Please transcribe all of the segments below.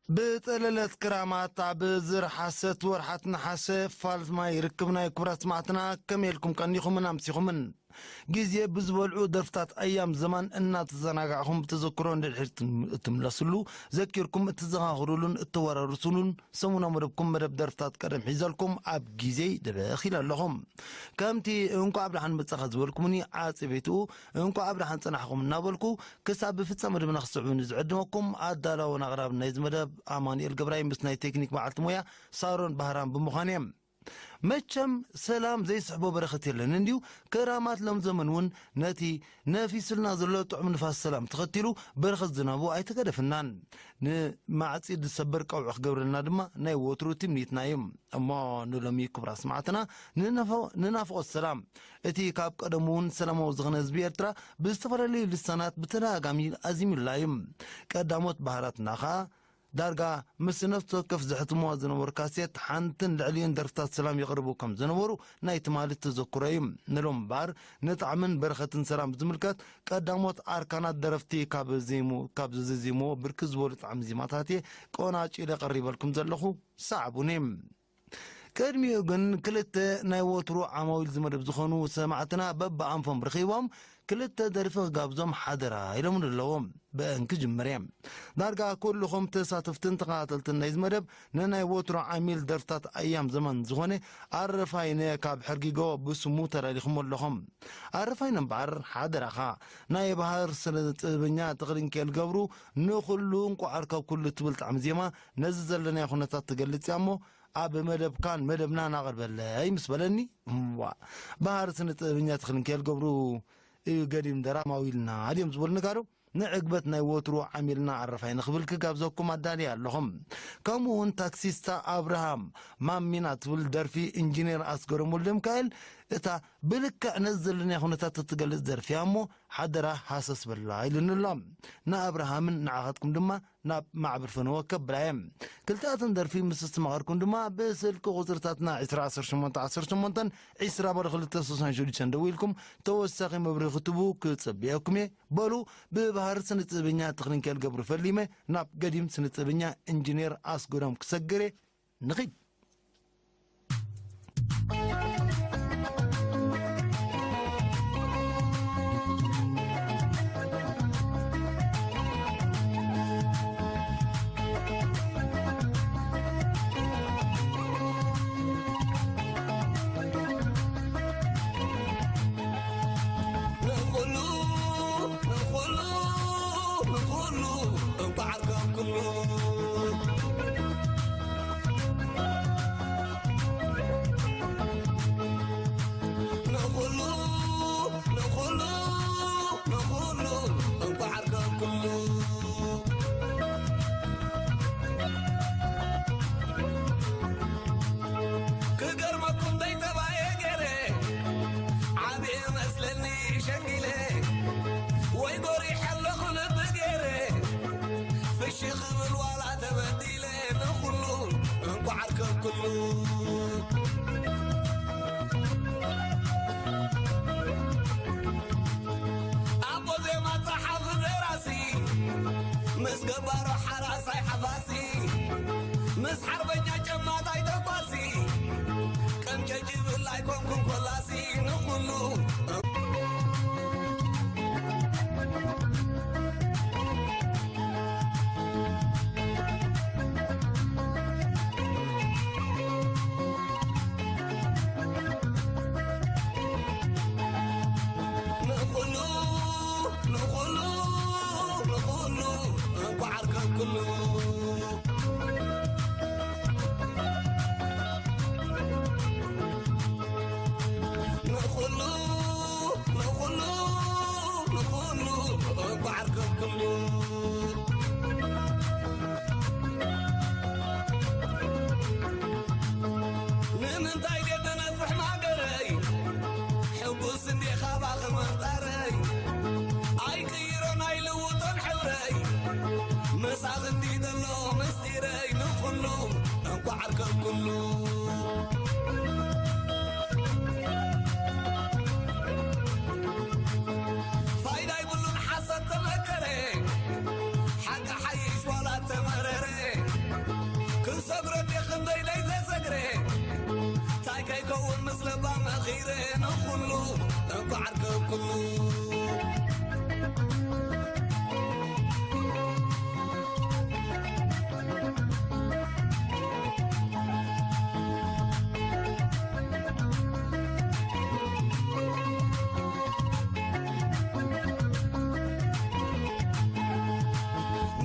ብጠለለት ክራማት ኣብ ዝር ሓሰት ወርሓት ነሓሰ ፋልማይ ርክብናይ ክብራት ሰማዕትና ከመይ ኢልኩም ቀኒኹምን ኣምሲኹምን? ግዜ ብዝበልዑ ደርፍታት ኣያም ዘማን እናተዘናጋዕኹም ብተዘክሮ ንድሕሪት እትምለስሉ፣ ዘኪርኩም እትዘኻኽሩሉን እተወራርሱሉን ሰሙናዊ መደብኩም መደብ ደርፍታት ቀደም ሒዘልኩም ኣብ ግዜይ ደበኽ ኢለ ኣለኹ። ከምቲ እንኳዕ ብደሓን መጻኻ ዝበልኩምኒ ዓጽቤቱ እንኳዕ ብደሓን ጸናሕኩም እናበልኩ ክሳብ ብፍጻመ መደብና ክስዕቡኒ ዝዕድመኩም ኣዳላውን ኣቕራብን ናይዚ መደብ ኣማኑኤል ገብራይ ምስ ናይ ቴክኒክ በዓልቲ ሞያ ሳሮን ባህራን ብምዃን እየ። መቸም ሰላም ዘይስሕቦ በረኸት የለን እንድዩ። ክራማት ሎም ዘመን እውን ነቲ ነፊስልና ዘሎ ጥዑም ንፋስ ሰላም ተኸቲሉ በረኸት ዝናቡ ኣይተገደፍናን። ንማዕጺድ ዝሰበር ቀውዒ ክገብረልና ድማ ናይ ወትሩ ትምኒትና እዩ። እሞ ንሎሚ ክቡራት ሰማዕትና ንናፍቆ-፣ ንናፍቆት ሰላም። እቲ ካብ ቀደሙ እውን ሰላማዊ ዝኾነ ህዝቢ ኤርትራ ብዝተፈላለዩ ልሳናት ብተደጋጋሚ ኣዚሙላ እዩ። ቀዳሞት ባህራትና ኸኣ ዳርጋ ምስ ነፍሲ ወከፍ ዘሕትምዋ ዝነበሩ ካሴት ሓንትን ልዕሊኡን ደርፍታት ሰላም የቕርቡ ከም ዝነበሩ ናይ ትማሊ ተዘክሮ እዩ። ንሎም እምበኣር ንጣዕምን በረኸትን ሰላም ብዝምልከት ቀዳሞት ኣርካናት ደረፍቲ ካብ ዜሙ-፣ ካብ ዝዜምዎ ብርክት ዝበሉ ጣዕሚ ዜማታት እየ ቆናጪለ ቀሪበልኩም ዘለኹ። ሰዓቡኒ። ቅድሚኡ ግን ክልተ ናይ ወትሩ ዓማዊል ዝመደብ ዝኾኑ ሰማዕትና በብኣንፎም ረኺቦም ክልተ ደርፊ ክጋብዞም ሓደራ ኢሎምኒ ኣለዎም። ብአን ክጅምር እየ። ዳርጋ ኩልኹም ተሳተፍትን ተኸታተልትን ናይዚ መደብ ንናይ ወትሩ ዓሚል ደርፍታት ኣያም ዘመን ዝኾነ ኣረፋይነ ካብ ሕርጊጎ ብስሙ ተላሊኹም ኣለኹም። ኣረፋይነ እምበኣር ሓደራኻ ናይ ባህር ስነ ጥበበኛ ተኽሊንኬል ገብሩ ንኹሉ እንቋዕ ኣርካብ ኩሉ ትብል ጣዕሚ ዜማ ነዚ ዘለናዮ ኩነታት ትገልጽ እያ እሞ ኣብ መደብካን መደብናን ኣቕርበለይ ምስ በለኒ፣ እዋ፣ ባህር ስነ ጥበበኛ ተኽሊንኬል ገብሩ እዩ ገዲም ደራማዊ ኢልና ድዮም ዝበሉ ነጋዶ? ንዕግበት ናይ ወትሩ ዓሚልና ኣረፋይ ንኽብል ክጋብዘኩም ኣዳልየ ኣለኹም። ከምኡ እውን ታክሲስታ ኣብርሃም ማሚና ትብል ደርፊ ኢንጂነር ኣስገዶም ወልደ ሚካኤል፣ እታ ብልክዕ ነዚ ዘለናዮ ኩነታት እትገልጽ ደርፊ እያ እሞ፣ ሓደራ ሃሰስ በላ ኢሉኒ ኣሎ። ንኣብርሃምን ንዓኻትኩም ድማ ናብ ማዕብር ፈነወ ከብላ እየ። ክልቲኣተን ደርፊ ምስ እስተማቐርኩም ድማ ብስልኪ ቁጽርታትና ዕስራ ዓሰርተ ሸሞንተ ዓሰርተ ሸሞንተ ዕስራ ባዶ ክልተ ስሳን ሽዱሽተን ደዊልኩም ተወሳኺ መብርሂ ክትቡ ክጸብየኩም እየ። በሉ ብባህር ስነ ጥበበኛ ተኽሊንኬል ገብሩ ፈሊመ ናብ ገዲም ስነ ጥበበኛ ኢንጂነር ኣስገዶም ክሰግር እየ። ንኺድ። ንኹሉ፣ ንኹሉ፣ ንኹሉ፣ እንቋዕ ዓርከብ ኩሉ። ንኹሉ፣ ንኹሉ፣ ንኹሉ፣ እንቋዕ ዓርከብ ኩሉ። ክገርመኩም ደይተባየ ገይረ፣ ዓብየ መስለኒ ሸንጊለ፣ ወይ ጎሪሐ ኣለኹ ልቢ ገይረ፣ ፍሽኽ ክብል ዋላ ተበዲለ፣ ንኹሉ እንቋዕ ዓርከብ ኩሉ። ኣቦ ዜማ ጸሓፊ ደራሲ፣ ምስ ገባሮ ሓራሳይ ሓፋሲ፣ ምስ ሓርበኛ ጨማታይ ተኳሲ፣ ቀንጨጭብል ኣይኮንኩን ኮላሲ፣ ንኹሉ ንኹሉ፣ ንኹሉ፣ ንኹሉ፣ እንቋዕ ዓርከብ ኩሉ። ንኹሉ፣ ንኹሉ፣ ንኹሉ፣ እንቋዕ ዓርከብ ኩሉ። ንምንታይ ድየ ተነፍሕ ማገረይ? ሕጉስ እንዴ ካባኺ ምፍጣረይ? ኣይቅይሮን ኣይልውጦን ሕብረይ። ምሳኺ እንዲ ዘሎ ምስጢረይ ንኹሉ እንቋዕ ዓርከብ ኩሉ። ፋይዳ ይብሉን ሓሰት ተመከረ፣ ሓቂ ሓይሽ ዋላ ተመረረ። ለባ መኺረ ንኹሉ እንኳዕ ዓርከብ ኩሉ።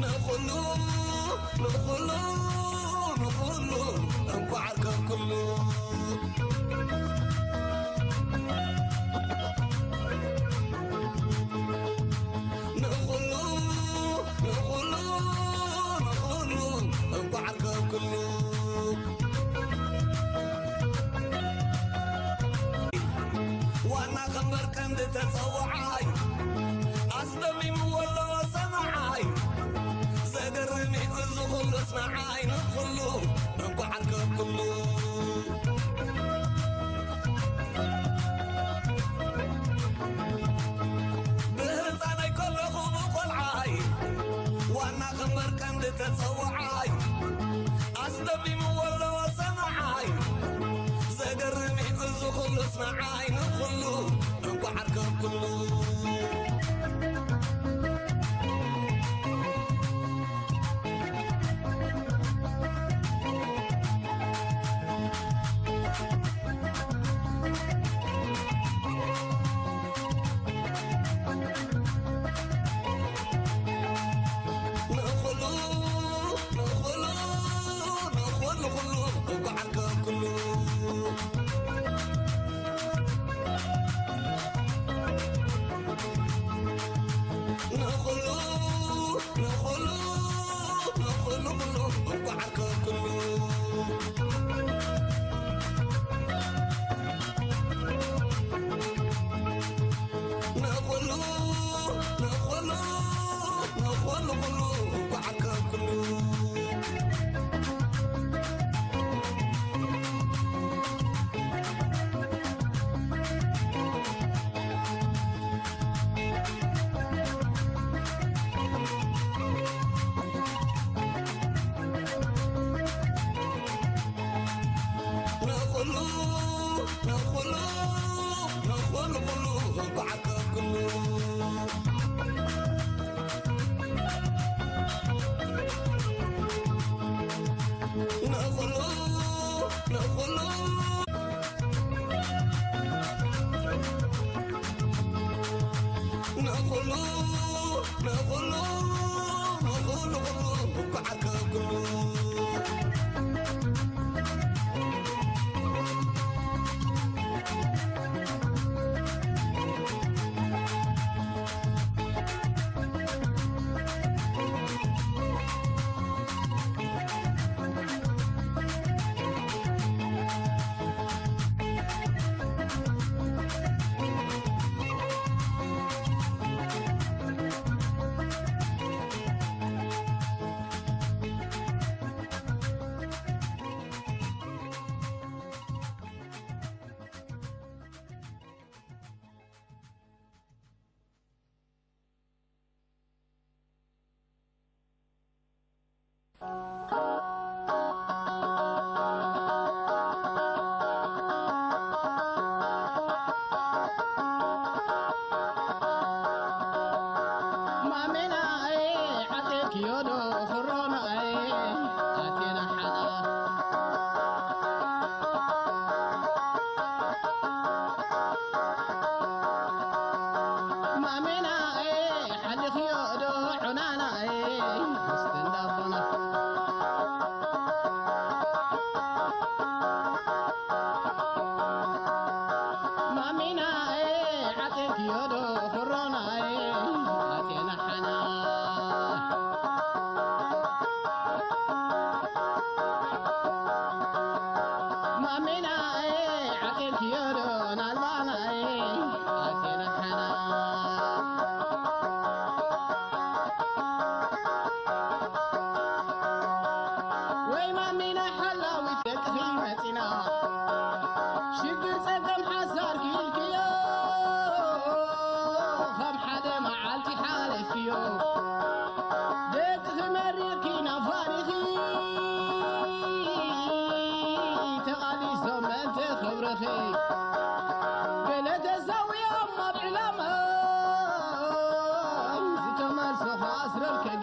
ንኹሉ ንኹሉ ንኹሉ እንኳዕ ዓርከብ ኩሉ። ንኹሉ ንኹሉ ንኹሉ እንኳዕ ዓርከብ ኩሉ። ዋና ከንበር ቀንዲ ተጸዋዓይ ኣስደሚምዎ ኣሎ ሰማዓይ። ዘገርም እዩ እዚ ኩሉስ ንዓይ ንኹሉ እንኳዕ ዓርከብ ኩሉ። ብህፃነይ ከለኹ ብቆልዓይ ዋና ከንበር ቀንዲ ተፀዋዓይ ኣስደሚምዎ ኣሎ ሰማዓይ። ዘገርም እዩ እዚ ኩሉስ ንዓይ ንኹሉ እንኳዕ ዓርከብ ኩሉ። ንኹሉ ንኹሉ ንኹሉ ኩሉ እንኳዕ ዓርከብ ኩሉ። ንኹሉ ንኹሉ ንኹሉ ኩሉ እንኳዕ ዓርከብ ኩሉ። ንኹሉ ንኹሉ ንኹሉ ኩሉ እንኳዕ ዓርከብ ኩሉ። ንኹሉ ንኹሉ ንኹሉ ኩሉ እንኳዕ ዓርከብ ኩሉ። ንኹሉ ንኹሉ ንኹሉ ንኹሉ ንኹሉ ኩሉ እንኳዕ ዓርከብ ኩሉ።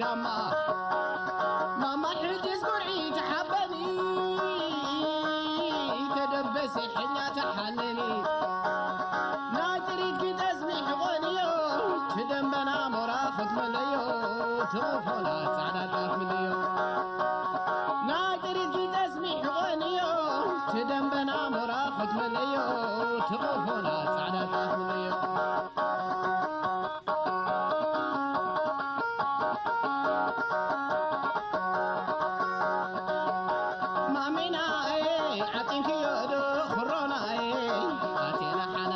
ማማ ማማ ሕጅስ ጉርዒ ተሓበኒ፣ ተደበሲ ሕኛ ተሓለሊ። ናይ ጥሪትኪ ጠስሚ ሕቆንዮ፣ ትደንበና ሞራ ክትመለዮ፣ ትቕፎላ ጻዕዳ ጣፍ ምልዮ። ናይ ጥሪትኪ ጠስሚ ሕቆንዮ፣ ትደንበና ሞራ ክትመለዮ፣ ትቕፎላ ጻዕዳ ጣፍ ምልዮ። ማሜናኤ ዓጢንክዮ ዶ ክሮናኤ ኣቴና ሓና።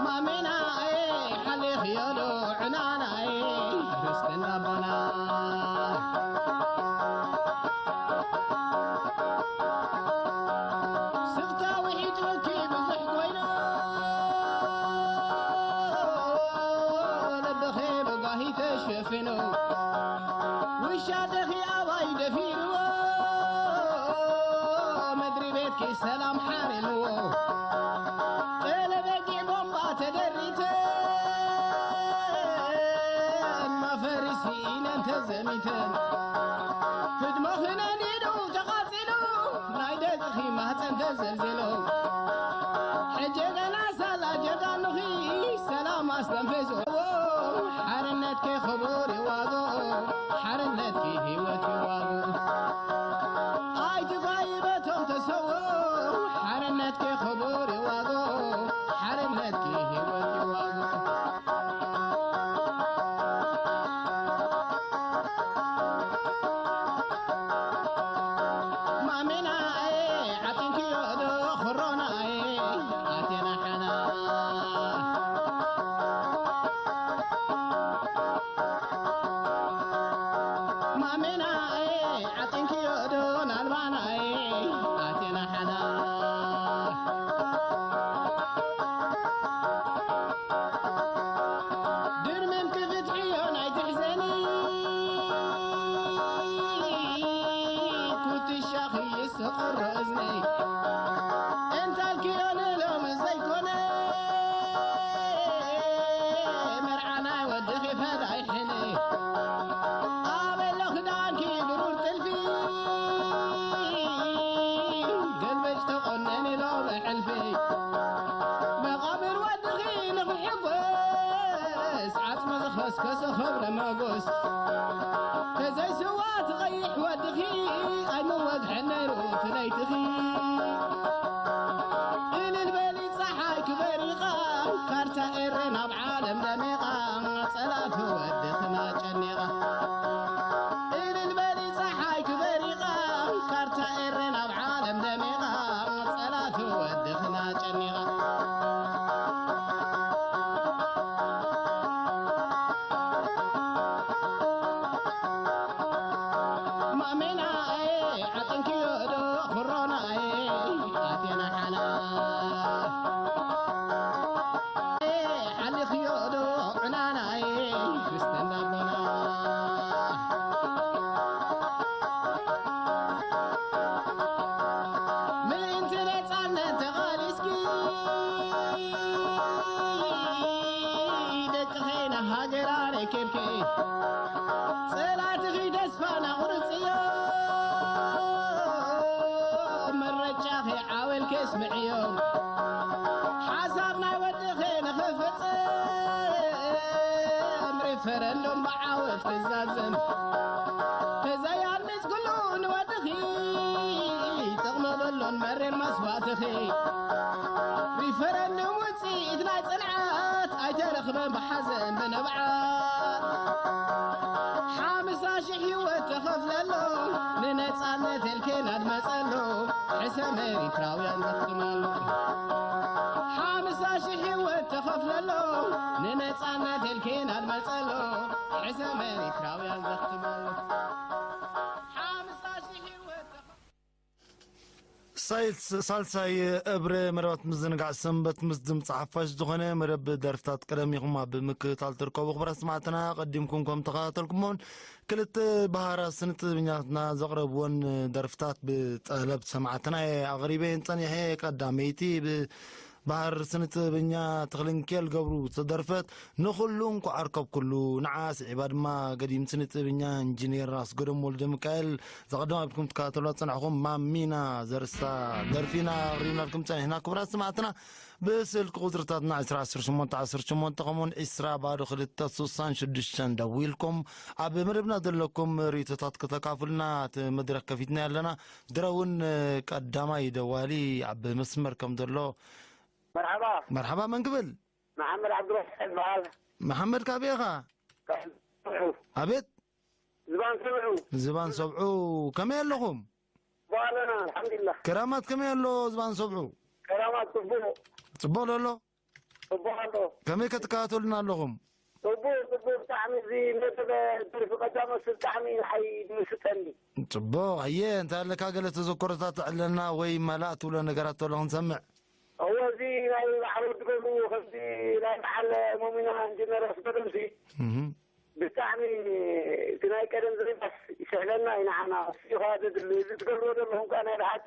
ማሜናኤ ሓሊኽዮ ዶ ዕናናኤ ርስትና ቦና። ስቕታ ውሒጡኪ ብዙሕ ኮይኑ፣ ልብኺ ብጓሂ ተሸፊኑ፣ ውሻ ደኺ ኣባይ ደፊርዎ፣ ምድሪ ቤትኪ ሰላም ሓሪምዎ። ጠለበጊዕ ቦምባ ተደሪተን፣ ማፈሪ ስኢነን ተዘሚተን፣ ህድሞኺ ነዲዱ ተቓጺሉ፣ ናይ ደቅኺ ማህፀን ተዘልዚሉ። ሕጂ ገና ሳላ ጀጋኑኺ ሰላም ኣስተንፍስዎ። ሓርነትኪ ክቡር ይዋግኦ፣ ሓርነትኪ ህይወት ይዋግኦ። ኣይትጓይ በቶም ተሰውኡ፣ ሓርነትኪ ክቡር ይዋግኦ፣ ሓርነትኪ ህይወት ይዋግኦ። ማሜናኤ ዓጢንክዮ ዶ ክሮናኤ ኣቴና ሓና። ማሜናኤ ዓጢንክዮ ዶ ናልባናኤ ኣቴና ሓና። ድርምም ክፍትሕዮ ናይ ትሕዘኒ፣ ኩትሻኺ ይስቕሮ እዝነይ። እንታልክዮ ንሎሚ ዘይኮነ፣ መርዓ ናይ ወድኺ ፈዳይ ሕነ። ኣበሎ ክዳንኪ ብሩር ጥልፊ፣ ገልበጭ ተቆነኒ ሎሚ ሕልፊ። መቓብር ወድኺ ንኽሕጎስ፣ ዓጽሚ ዝኸስከሶ ክብረ መጎስ። ተዘይስዋ ትቐይሕ ወድኺ፣ ኣይምወግሐን ነይሩ እቲ ለይትኺ። እልል በሊ ጸሓይ ክበሪቓ፣ ካርታ ኤረ ናብ ዓለም ደሚቓ፣ ጸላእቲ ወድኽና ጨኒቓ። እልል በሊ ጸሓይ ክበሪቓ፣ ካርታ ኤረ ናብ ዓለም ደሚቓ፣ ጸላእቲ ወድኽና ጨኒቓ። ማሜናኤ ዓጥንክዮ ዶ ክሮናኤ ኣቴና ሓና። ሓሊኽዮ ዶ ዕናናኤ ክስተና ቦና። ምእንቲ ነጻነት ተቓሊስኪ፣ ደቂ ኸይና ሃገር ኣረኪብኪ፣ ጸላትኺ ተስፋ ናቑርጽዮ፣ መረጫኺ ዓወልኪ ስምዕዮ። ሓሳብ ናይ ወድኺ ንኽፍጽም፣ ሪፈረንዱም ብዓወት ክዛዘም። ተዘይኣድሚጽ ኩሉ ንወድኺ፣ ጥቕሚ በሎን መሪር መስዋእትኺ። ሪፈረንዱም ውጽኢት ናይ ጽንዓት፣ ኣይተረኽበን ብሓዘን ብንብዓት። ሓምሳ ሽሕ ህይወት ተኸፍለሉ፣ ንነጻነት ኢልኪ ናድመጸሉ፣ ሕሰም ኤሪትራውያን ዘኽትመሉ። ሓምሳ ሽሕ ህይወት ተኸፍለሉ፣ ንነጻነት ኢልኪ ናድመጸሉ፣ ሕሰም ኤሪትራውያን ዘኽትመሉ። ሓምሳ ሽሕ ህይወት ተኸ- ሳይልስ-፣ ሳልሳይ እብረ መደባት ምዝንጋዕ ሰንበት ምስ ድምፂ ሓፋሽ ዝኾነ መደብ ደርፍታት ቀደም ኢኹም ኣብ ምክትታል ትርከቡ። ክቡራት ሰማዕትና፣ ቀዲምኩም ከም ተኸታተልኩሞን ክልተ ባህራ ስነ ጥበበኛትና ዘቕረብዎን ደርፍታት ብጠለብ ሰማዕትና እየ ኣቕሪበ እየን ጸኒሐ። ቀዳመይቲ ብ-፣ ባህር ስነ ጥበበኛ ተኽለንኬል ገብሩ ዝተደርፈት ንኹሉ እንኳዕ ኣርከብኩሉ። ንዓ ስዒባ ድማ ገዲም ስነ ጥበበኛ ኢንጂነር ኣስገዶም ወልደ ሚካኤል ዘቐደማ ኢልኩም ትከታተሉ ዝጸናሕኩም ማሚና ዘርእስታ ደርፊና ኣቕሪብናልኩም ጸኒሕና። ክቡራት ሰማዕትና፣ ብስልኪ ቁጽርታትና ዕስራ ዓሰርተ ሸሞንተ ዓሰርተ ሸሞንተ ከምኡውን ዕስራ ባዶ ክልተ ስሳን ሽዱሽተን ደዊልኩም ኣብ መደብና ዘለኩም ርእይቶታት ከተካፍሉና እቲ መድረኽ ከፊትና ኣለና። ድሮ እውን ቀዳማይ ደዋሊ ኣብ መስመር ከም ዘሎ። መርሓባ። መርሓባ፣ መን ክብል? መሓመድ ዓብዱራሕማን ይበሃል። መሓመድ፣ ካበይ ኢኻ? ካብ ሰብዑ። ኣቤት? ዝባን ሰብዑ። ዝባን ሰብዑ። ከመይ ኣለኹም? ጽቡቕ ኣለና፣ ኣልሓምዱሊላህ። ክራማት ከመይ ኣሎ ዝባን ሰብዑ? ክራማት ጽቡቕ። ጽቡቕ ዶ ኣሎ? ጽቡቕ ኣሎ። ከመይ ከትከታተሉና ኣለኹም? ጽቡቕ፣ ጽቡቕ ብጣዕሚ። እዚ መደብ ደርፊ ቀዳሞት ብጣዕሚ ንዓይ ይምስጠኒ። ጽቡቕ። ኣየ፣ እንታይ ኣለካ፣ ገለ ተዘክሮታት ተዕለና ወይ መላእ ትብሎ ነገራት ተሎ ክንሰምዕ? እወ፣ እዚ ናይ በዓል ወዲ ገብሩ፣ ከምዚ ናይ በዓል ሞሚና ኢንጂነር ኣስገዶምሲ፣ እህ። ብጣዕሚ እቲ ናይ ቀደም ዘይናስ ይስሕበና እዩ ንዓና። እሱ እዩ ኸኣ ዘድሊ። እዚ ትገብርዎ ዘለኹም ከኣ ናይ ብሓቂ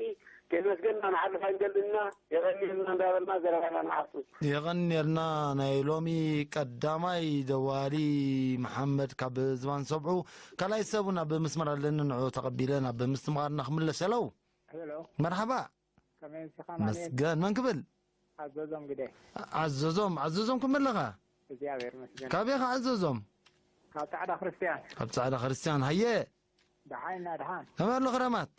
ከየመስገንና ንሓልፍ ኣይንደልን ኢና። የቐንየልና እንዳበልና ዘረባና ንዓርቱ። የቐንየልና። ናይ ሎሚ ቀዳማይ ደዋሊ መሓመድ ካብ ዝባን ሰብዑ፣ ካልኣይ ሰብ እውን ኣብ መስመር ኣለኒ፣ ንዑ ተቐቢለ ናብ ምስትምቓርና ክምለስ። ሄሎ። ሄሎ። መርሓባ። ከመይ ኣምሲኻ ማሜ? መስገን። መን ክብል? ኣዘዞም ግደ። ኣዘዞም፣ ኣዘዞም ክመለኻ? እግዚኣብሔር ይመስገን። ካበይ ኢኻ ኣዘዞም? ካብ ጻዕዳ ክርስቲያን። ካብ ጻዕዳ ክርስቲያን። ሃየ። ደሓን ኢና፣ ደሓን። ከመይ ኣሎ ክረማት?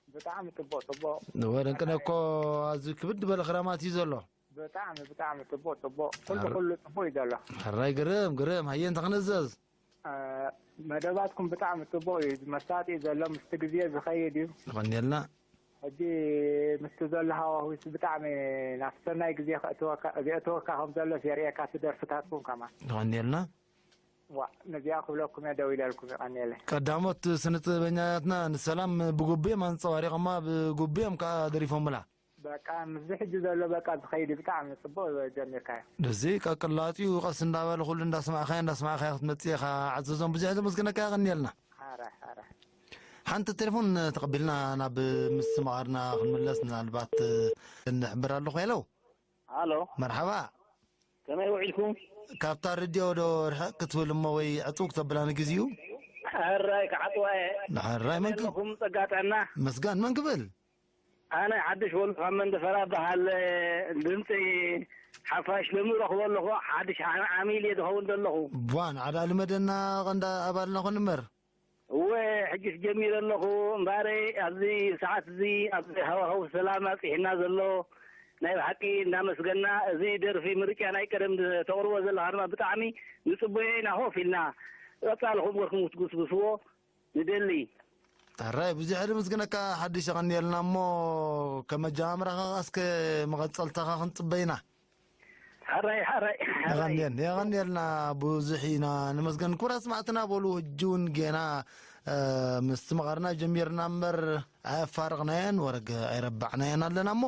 ብጣዕሚ ጽቡቕ፣ ጽቡቕ። ወደንቅነ እኮ ኣዝዩ ክብድ ዝበለ ክረማት እዩ ዘሎ። ብጣዕሚ፣ ብጣዕሚ ጽቡቕ፣ ጽቡቕ። ኩሉ፣ ኣረ- ኩሉ ጽቡቕ እዩ ዘሎ። ሕራይ ግርም፣ ግርም። ሃየ፣ እንተ ክንእዘዝ? እ፣ መደባትኩም ብጣዕሚ ጽቡቕ እዩ። መሳጢ እዩ ዘሎ፣ ምስቲ ግዜ ዝኸይድ እዩ። ይቐንየልና። ሕጂ ምስቲ ዘሎ ሃዋሁስ ብጣዕሚ ናብ ሰናይ ግዜ ከእትወካ፣ ዘእትወካ ከም ዘሎ የርእየካ፣ እቲ ደርፍታትኩም ከማን። ይቐንየልና። ዋ፣ ነዚኣ ክብለኩም እየ ደው ኢለልኩም፣ ይቐንየለይ። ቀዳሞት ስነ ጥበበኛታትና ንሰላም ብግቡእ እዮም ኣንጸባሪቖማ፣ ብግቡእ እዮም ከኣ ደሪፎምላ። በቃ፣ ምስዚ ሕጂ ዘሎ በቃ ዝኸይድ ብጣዕሚ ጽቡቕ ጀሚርካዮ። እዚ ቀቅላጢኡ ቀስ እንዳበለ ኩሉ እንዳስማዕካዮ፣ እንዳስማዕካዮ ክትመጽእ ኢኻ። ዓዘዞም ብዙሕ ዘመስግነካ፣ የቐንየልና። ሓራይ፣ ሓራይ። ሓንቲ ቴሌፎን ተቐቢልና ናብ ምስትምቓርና ክንምለስ ምናልባት ንሕብር ኣለኹ። ሄሎ። ሃሎ። መርሓባ። ከመይ ውዒልኩም? ካብታ ሬድዮ ዶ ርሕቕ ክትብል እሞ ወይ ዕጽው ክተብላ ንግዚኡ? ሕራይ ክዓጽዋ እየ። ሕራይ መን ክ-? ኣለኹም ጸጋ ጥዕና? መስጋን መን ክብል? ኣነ ሓድሽ ወልዱ ካብ መንደፈራ በሃል። ድምፂ ሓፋሽ ሎሚ ረኽቦ ኣለኹ። ሓድሽ ዓ-፣ ዓሚል እየ ዝኸውን ዘለኹ። ቧን ዓዳ ልመደና ቀንዳ ኣባልና ኮን እምበር። እወ፣ ሕጅስ ጀሚረ ኣለኹ እምበኣረይ፣ ኣብዚ ሰዓት እዚ፣ ኣብዚ ሃዋህው ሰላም ኣብጺሕና ዘሎ፣ ናይ ብሓቂ እንዳመስገና፣ እዚ ደርፊ ምርጫ ናይ ቀደም ተቕርቦ ዘለኻ ድማ ብጣዕሚ ንጽበዮ ኢና ኮፍ ኢልና። ቀጻሊ ክቡርኩም ክትጉስጉስዎ ንደሊ። ሕራይ፣ ብዙሕ ነመስግነካ ሓድሽ፣ የቐንየልና እሞ፣ ከመጃምራኻ እስከ መቐጸልታኻ ክንጽበ ኢና። ሓራይ፣ ሓራይ፣ ሓራይ። የቐንየል-፣ የቐንየልና ብዙሕ ኢና ንመስገን። ክቡራት ሰማዕትና በሉ፣ ሕጂ እውን ጌና፣ እ፣ ምስትምቓርና ጀሚርና እምበር ኣየፋረቕናየን፣ ወረግ ኣይረባዕናየን ኣለና እሞ፣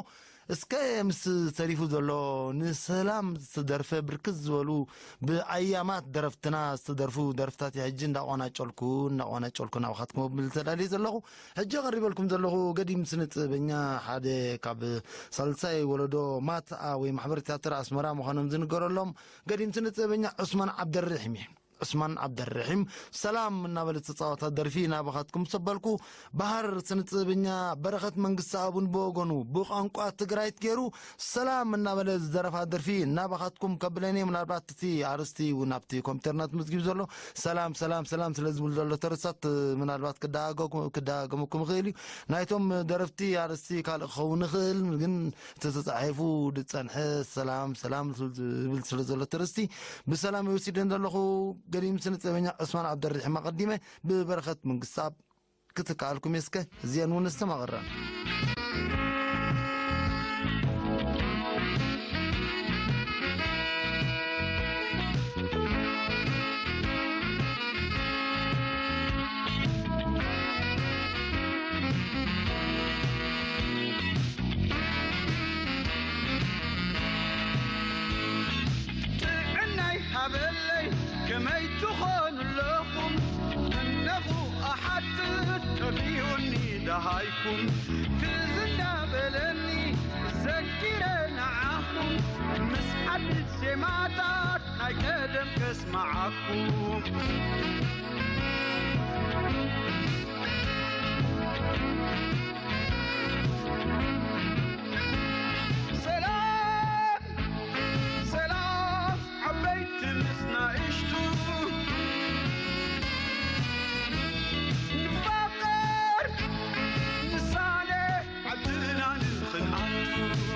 እስከ ምስ ተሪፉ ዘሎ ንሰላም ዝተደርፈ ብርክት ዝበሉ ብኣያማት ደረፍትና ዝተደርፉ ደርፍታት እየ ሕጂ እንዳቋናጨልኩ፣ እንዳቋናጨልኩ ናባኻትኩም ክብል ተዳልየ ዘለኹ። ሕጂ ቀሪበልኩም ዘለኹ ገዲም ስነ ጥበበኛ ሓደ ካብ ሳልሳይ ወለዶ ማትኣ ወይ ማሕበር ትያትር ኣስመራ ምዃኖም ዝንገረሎም ገዲም ስነ ጥበበኛ ዑስማን ዓብደርሒም እዩ። ዑስማን ዓብደርሒም ሰላም እናበለ ዝተጻወታ ደርፊ ናባኻትኩም ሰበልኩ። ባህር ስነ ጥበበኛ በረኸት መንግስተኣቡን ብወገኑ ብቋንቋ ትግራይት ገይሩ ሰላም እናበለ ዝደረፋ ደርፊ ናባኻትኩም ከብለኒ። ምናልባት እቲ ኣርእስቲ እውን ኣብቲ ኮምፒውተርና ተመዝጊቡ ዘሎ ሰላም፣ ሰላም፣ ሰላም ስለ ዝብል ዘሎ ተረሳት ምናልባት ክደጋገኩ-፣ ክደጋገመኩም ይኽእል እዩ። ናይቶም ደረፍቲ ኣርእስቲ ካልእ ክኸውን ይኽእል፣ ግን እቲ ተጻሒፉ ዝጸንሐ ሰላም፣ ሰላም ዝብል ስለ ዘሎ ተረስቲ ብሰላም ይወሲደን ዘለኹ። ገዲም ስነ ጥበበኛ ዑስማን ዓብደርሒም ኣቐዲመ ብበረኸት መንግስተኣብ ክትከኣልኩም እስከ እዚአን እውን እስተማቕረን። ጥዕናይ ሃበለይ ከመይ ትኾኑ ኣለኹም? እነኹ ኣሓትት ጠፊኡኒ ደሃይኩም ትዝ እንዳበለኒ ዘኪረ ንዓኹም። ዜማታት ናይ ቀደም ከስምዓኩም። ሰላም ሰላም ዓበይቲ ምስ ናእሽቱ ንፋቐር ንሳነ ዓድና ንኽንኣቱ።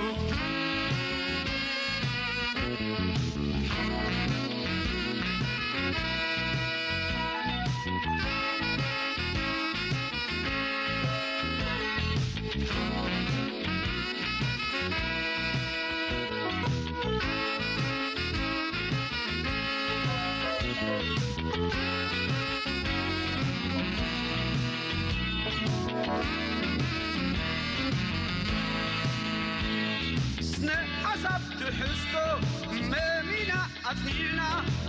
ስነ ሓሳብ ትሕዝቶ መሚና ኣጽኒዕና፣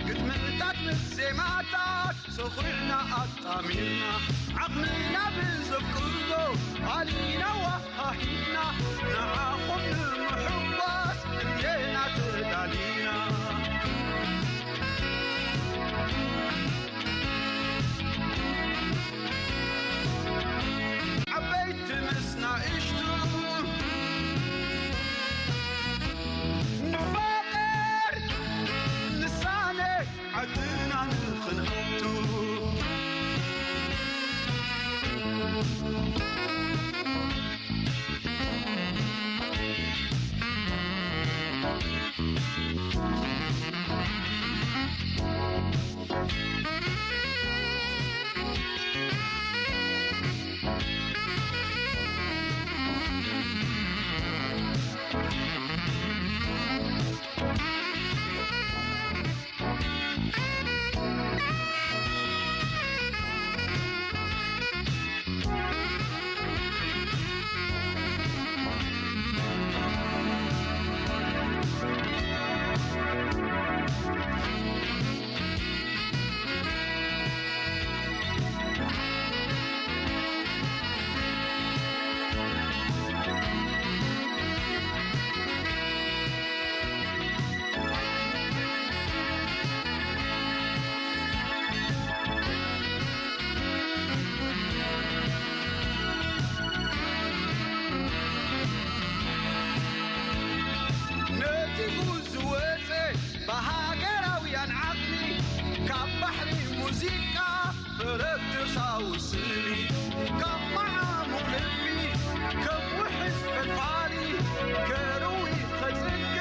ግጥምታት ምስ ዜማታት ሰኺዕና ኣጣሚርና፣ ዓቕምና ብዘፍቅዶ ኣሊና ዋሃሂድና፣ ንዓኹም ንምሕጓስ እየና ተዳሊና። ዓበይቲ ምስ ናእሽቱ ንፋቐር ንሳነ ዓድና ንኽንኣቱ። ነቲጉ ዝወፀ ብሃገራውያን ዓቕሚ ካብ ባሕሪ ሙዚቃ ፈረግ ተሳውስኒ ካብ መዓሙቕ ልቢ ከም ውሕዝ ፈልፋሊ ከርዊ ኸጽግብ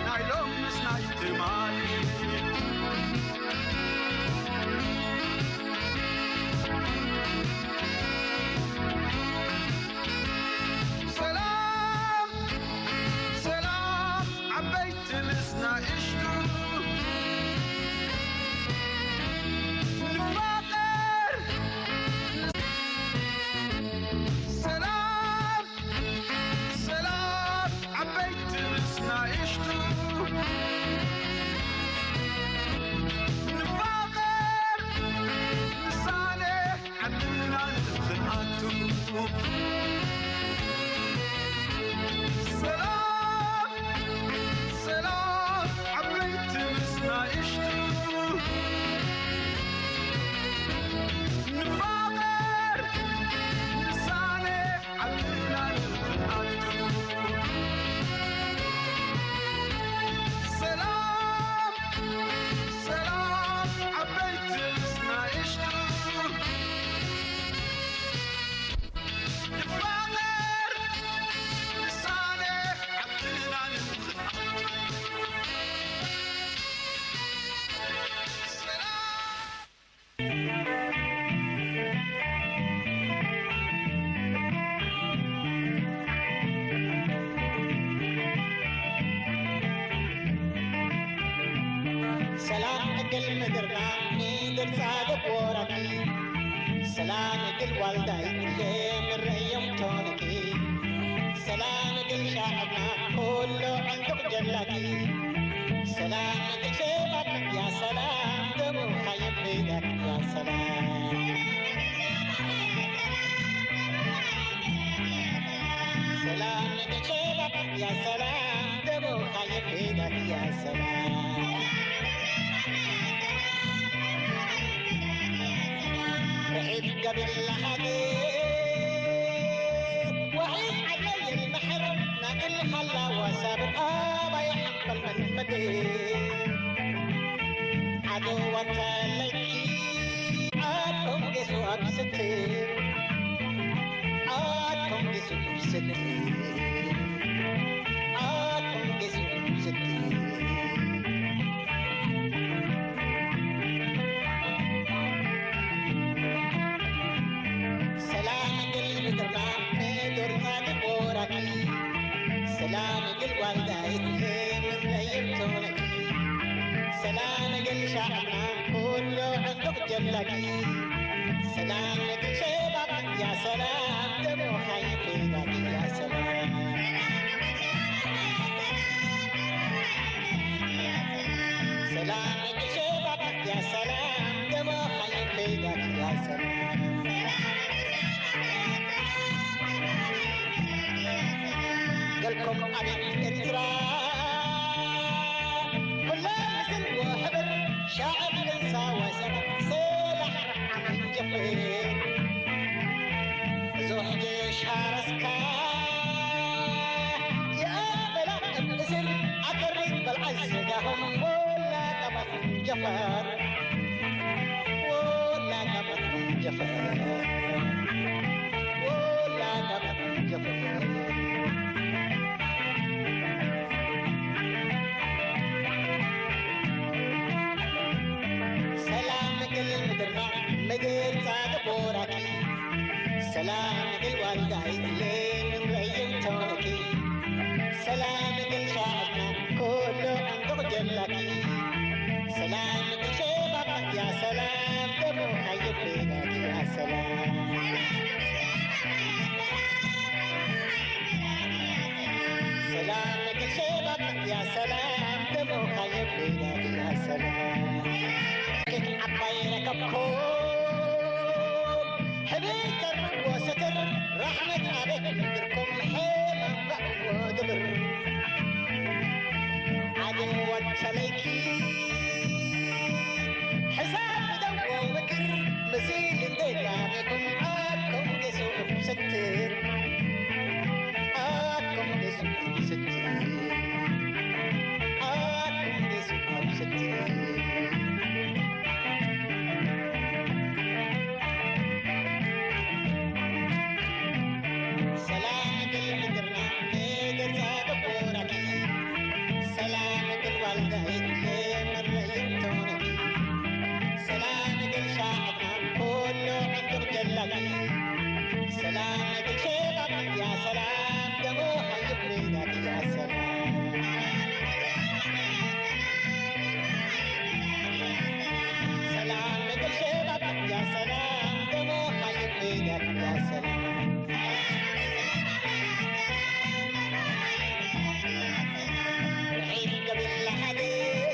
ናይ ሎምስ ናይ ትማሊ። ሰላም ሰላም ዓበይቲ ምስ ናእሽቱ ንፋቐር። ሰላም ሰላም ዓበይቲ ምስ ናእሽቱ ንፋቐር። ምሳሌ ዓድና ንኽንኣቱ። ሰላም ሰላም ዓበይቲ ምስ ናእሽቱ ንፋቐር። ምሳሌ ዓድና ንኽንኣቱ። ሰላም ሰላም ዓበይቲ ምስ ናእሽቱ ንፋቐር። ምሳሌ ዓድና ንኽንኣቱ። ሰላም ሰላም እግል ምድርና ንግል ጻድቅ ወራኪ። ሰላም እግል ዋልዳይ ለምረዮም ቶንኪ። ሰላም እግል ሻዕብና ኩሉ ዕንዱቕ ጀላኪ። ሰላም እግል ሸባብ ያ ሰላም ደሙ ኻይም ቢዳክ ያ ሰላም። ሰላም እግል ሸባብ ያ ሰላም ደሙ ኻይም ቢዳክ ያ ሰላም። قبل حديث وحيد علي البحر، نقل خلا وسابق آبا يحقل من مدين. عدو وتلكي، عدكم قسوة بستين. عدكم قسوة بستين. عدكم قسوة بستين. ሰላም እግል ምድርና ምድርና ድቦራኪ። ሰላም እግል ዋልዳይት ምረይርቶነኪ። ሰላም እግል ሻዕብና ኩሉ ዕንዱቕ ጀላኪ። ሰላም እግል ሸባብ ያ ሰላም ደሞ ኻይት ዳኪ ያ ሰላም። ሰላም እግል ሸባብ ያ ሰላም ደሞ ኻይት ዳኪ ያ ሰላም። ገልኩም ኣቤት ኤርትራ ኩላ ምስል ወሕብር ሻዕብ ልንሳ ወሰብ ሰላሕ ዓመት ጀፍር። ብዙሕ ጀሽ ሃረስካ የኣበላ እብ እስር ኣከሪት በልዓይ ስጋኹም ወላ ጠባት ጀፈር። ወላ ጠባት ጀፈር። ወላ ጠባት ጀፈር። ሰላም እግል ምድርና ምድር ጻድቅ ቦራኪ። ሰላም እግል ዋልዳይት ለምረይንቶነኪ። ሰላም እግል ሻዕብና ኩሉ ዕንዱቕ ጀላኪ። ሰላም እግል ሸባብ ያ ሰላም ደሞ ኻይብናኪ ያ ሰላም። ሰላም እግል ሸባብ ያ ሰላም ደሞ ኻይብናኪ ያ ሰላም። ኬክ ዓባይ ረከብኩም ሕብይ ተርብ ወሰትር ራሕመት ኣቤት ምድርኩም ሄማን ባእ ወድብር ዓድን ወተለይኪ ሕሳብ ደዎ ምክር ምሲል እንደ ዳሜኩም ኣኩም ጌሱ ስትር ኣኩም ጌሱ ስትር ኣኩም ጌሱ ስትር ሰላም እግል ምድርና ምድር ጻድቅ ቦራኪ። ሰላም እግል ዋልዳይት ለመረይም ተውነኪ። ሰላም እግል ሻዕብና ኩሉ ዕንዱቕ ጀላኪ። ሰላም እግል ሸባብ ያ ሰላም ደሞ ኻይብ ሜዳኪ ያ ሰላም። ሰላም እግል ሸባብ ያ ሰላም ደሞ ኻይብ ሜዳኪ ያ ሰላም። ርሒብ ገቢላ ሃገር፣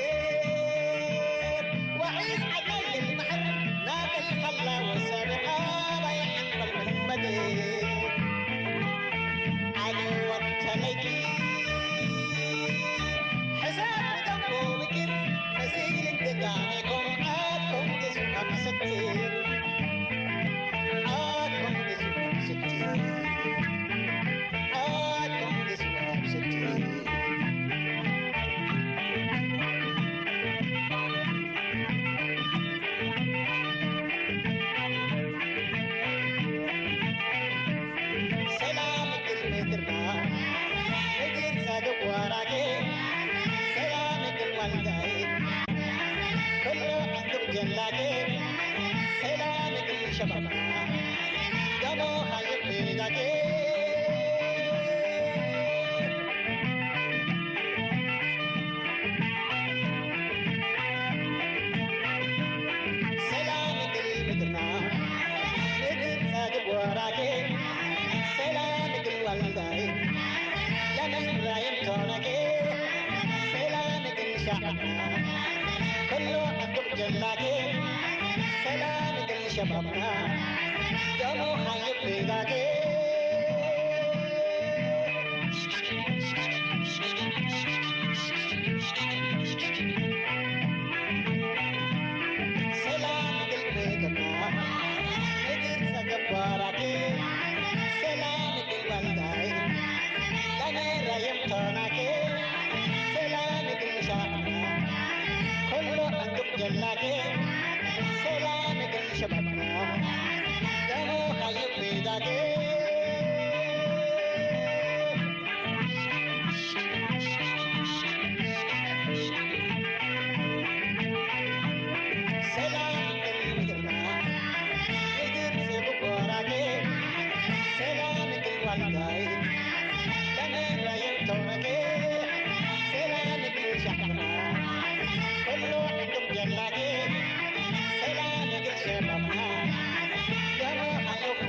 ወሒድ ዓጋይል ማሕር፣ ናበል ኸላ ወሰብኻ ባይ ሓንበል መመድ። ዓገወት ተለይኪ፣ ሕሳብ ደሞ ምክር፣ መሲል ድጋሜ ኮምዓት ኮንግስ ካብ ስትር። ሰላም እግል ምድርና፣ እግል ዛግብ ወራጌ፣ ሰላም እግል ዋልዳይ፣ ኩሉ ዕንዱቕ ጀላጌ፣ ሰላም እግል ሸባብና፣ ደሞ ኻይብ ሜዳጌ። ሰላም እግል ምድርና፣ ምድር ጻድቅ ወራጌ፣ ሰላም እግል ዋልዳይ፣ ለምን ራይም ቶነጌ፣ ሰላም እግል ሻዕብና፣ ኩሉ ዕንዱቕ ጀላጌ፣ ሰላም እግል ሸባብና፣ ደሞ ኻይብ ሜዳጌ። ሰላም እግል ምድርና፣ ሰላም ግን ሸባብና ደሞ ካየኩ ዳጌ ሰላም ግን ምድርና ምድር ጽቡቅ ወራጌ ሰላም ግን ዋልዳይ ለመራየው ተውረጌ ሰላም ግን ሻዕብና ኩሉ ዕንቅም ጀላጌ ሰላም ግን ሸባብና ደሞ ካየኩ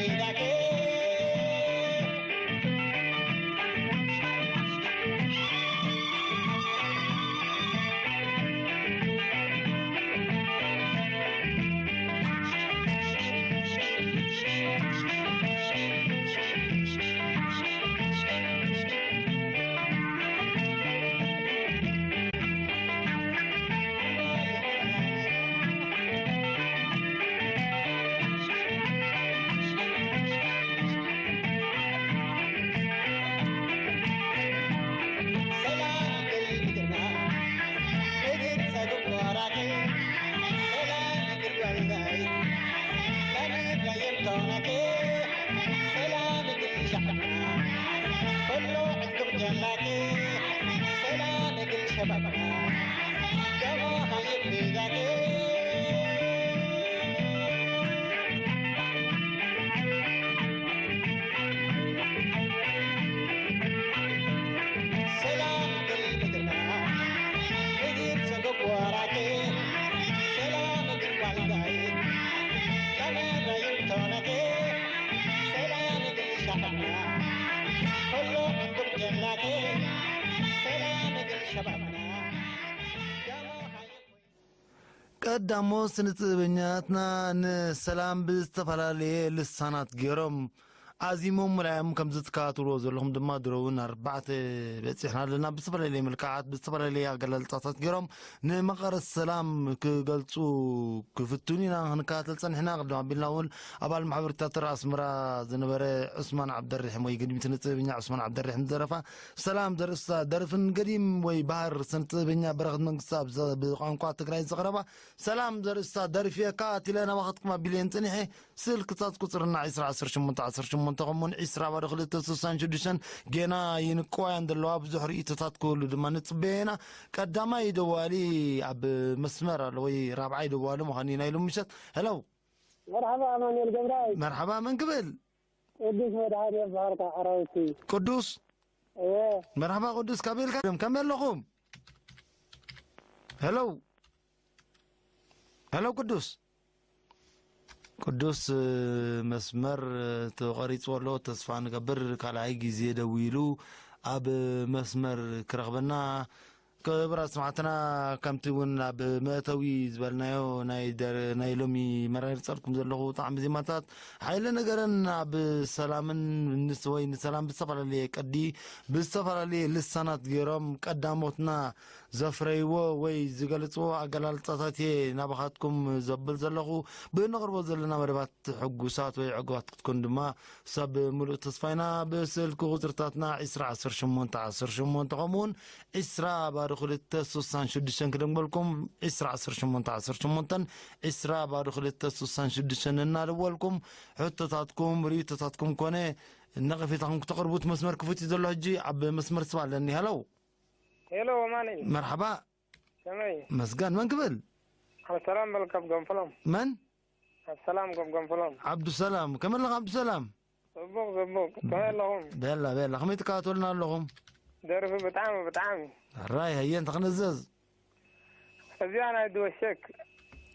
ዳጌ ሰላም ግን ምድርና ምድር ሰጎብ ወራጌ ሰላም ግን ዋልዳይ ለመራዩ ተወነጌ ሰላም ግን ሻዕብና ኩሉ ዕንቁም ጀላጌ ሰላም ግን ሸባብና ደሞ ሃየ ቀዳሞት ስነ ጥበበኛትና ንሰላም ብዝተፈላለየ ልሳናት ገይሮም ኣዚሞም ምርኣዮም ከም ዝትከታተልዎ ዘለኹም ድማ ድሮ እውን ኣርባዕተ በፂሕና ኣለና። ብዝተፈላለየ መልክዓት ብዝተፈላለየ ኣገላልፃታት ገይሮም ንመቐረት ሰላም ክገልፁ ክፍትኑ ኢና ክንከታተል ፀኒሕና። ቅድም ኣቢልና እውን ኣባል ማሕበር ቲያትር ኣስመራ ዝነበረ ዑስማን ዓብደርሒም ወይ ግድሚ ስነ ጥበበኛ ዑስማን ዓብደርሒም ዝደረፋ ሰላም ዘርእስታ ደርፍን ገዲም ወይ ባህር ስነ ጥበበኛ በረኸት መንግስቲ ኣብ ዘ- ብቋንቋ ትግራይ ዘቕረባ ሰላም ዘርእስታ ደርፊ እየ ከኣቲለ ናባኻትኩም ኣቢለየን ጽኒሐ። ስልክታት ቁጽርና ዕስራ ዓሰርተ ሸሞንተ ዓሰርተ ሸሞንተ ከምኡውን ዕስራ ባዶ ክልተ ስሳን ሽዱሽተን ጌና ይንቅዋያን ዘለዋ ብዙሕ ርእይቶታት ክህሉ ድማ ንጽበየና። ቀዳማይ ደዋሊ ኣብ መስመር ኣሎ ወይ ራብዓይ ደዋሊ ምዃኑ እዩ ናይ ሎሚ ምሸት። ሄሎ መርሓባ ኣማኑኤል ገብራይ። መርሓባ መን ክብል? ቅዱስ መድሃኔ በሃርካ ሓራውቲ። ቅዱስ እወ። መርሓባ ቅዱስ ካበይ ኢልካ ከመይ ኣለኹም? ሄሎ ሄሎ ቅዱስ ቅዱስ መስመር ተቐሪፁ ኣሎ። ተስፋ ንገብር ካልኣይ ግዜ ደዊሉ ኣብ መስመር ክረኽበና። ክቡራት ሰማዕትና ከምቲ እውን ኣብ መእተዊ ዝበልናዮ ናይ ደር- ናይ ሎሚ መራርፀልኩም ዘለኹ ጣዕሚ ዜማታት ሓይለ ነገረን ኣብ ሰላምን ንስ ወይ ንሰላም ብዝተፈላለየ ቅዲ ብዝተፈላለየ ልሳናት ገይሮም ቀዳሞትና ዘፍረይዎ ወይ ዝገልፅዎ ኣገላልፃታት እየ ናባኻትኩም ዘብል ዘለኹ። ብንቕርቦ ዘለና መደባት ሕጉሳት ወይ ዕጉባት ክትኮኑ ድማ ሰብ ምሉእ ተስፋ ኢና። ብስልኪ ቁፅርታትና ዕስራ ዓሰርተ ሸሞንተ ዓሰርተ ሸሞንተ ከምኡውን ዕስራ ባዶ ክልተ ስሳን ሽዱሽተን ክደግመልኩም ዕስራ ዓሰርተ ሸሞንተ ዓሰርተ ሸሞንተን ዕስራ ባዶ ክልተ ስሳን ሽዱሽተን እናደወልኩም ሕቶታትኩም ርእቶታትኩም ኮነ ነቐፌታኹም ክተቕርቡት መስመር ክፉት እዩ ዘሎ። ሕጂ ኣብ መስመር ስባ ኣለኒ። ሃለው ሄሎ ማነይ መርሓባ ከመይ መስጋን መን ክብል ኣብ ሰላም በልካብ ገንፍሎም መን ኣብ ሰላም ከም ገንፍሎም ዓብዱሰላም ከመይ ኣለኻ ዓብዱሰላም ጽቡቕ ጽቡቕ ከመይ ኣለኹም ቤላ ቤላ ከመይ ትከታተሉና ኣለኹም ደርፊ ብጣዕሚ ብጣዕሚ ራይ ሃየ እንተ ክንእዘዝ እዚኣ ናይ ድወሸክ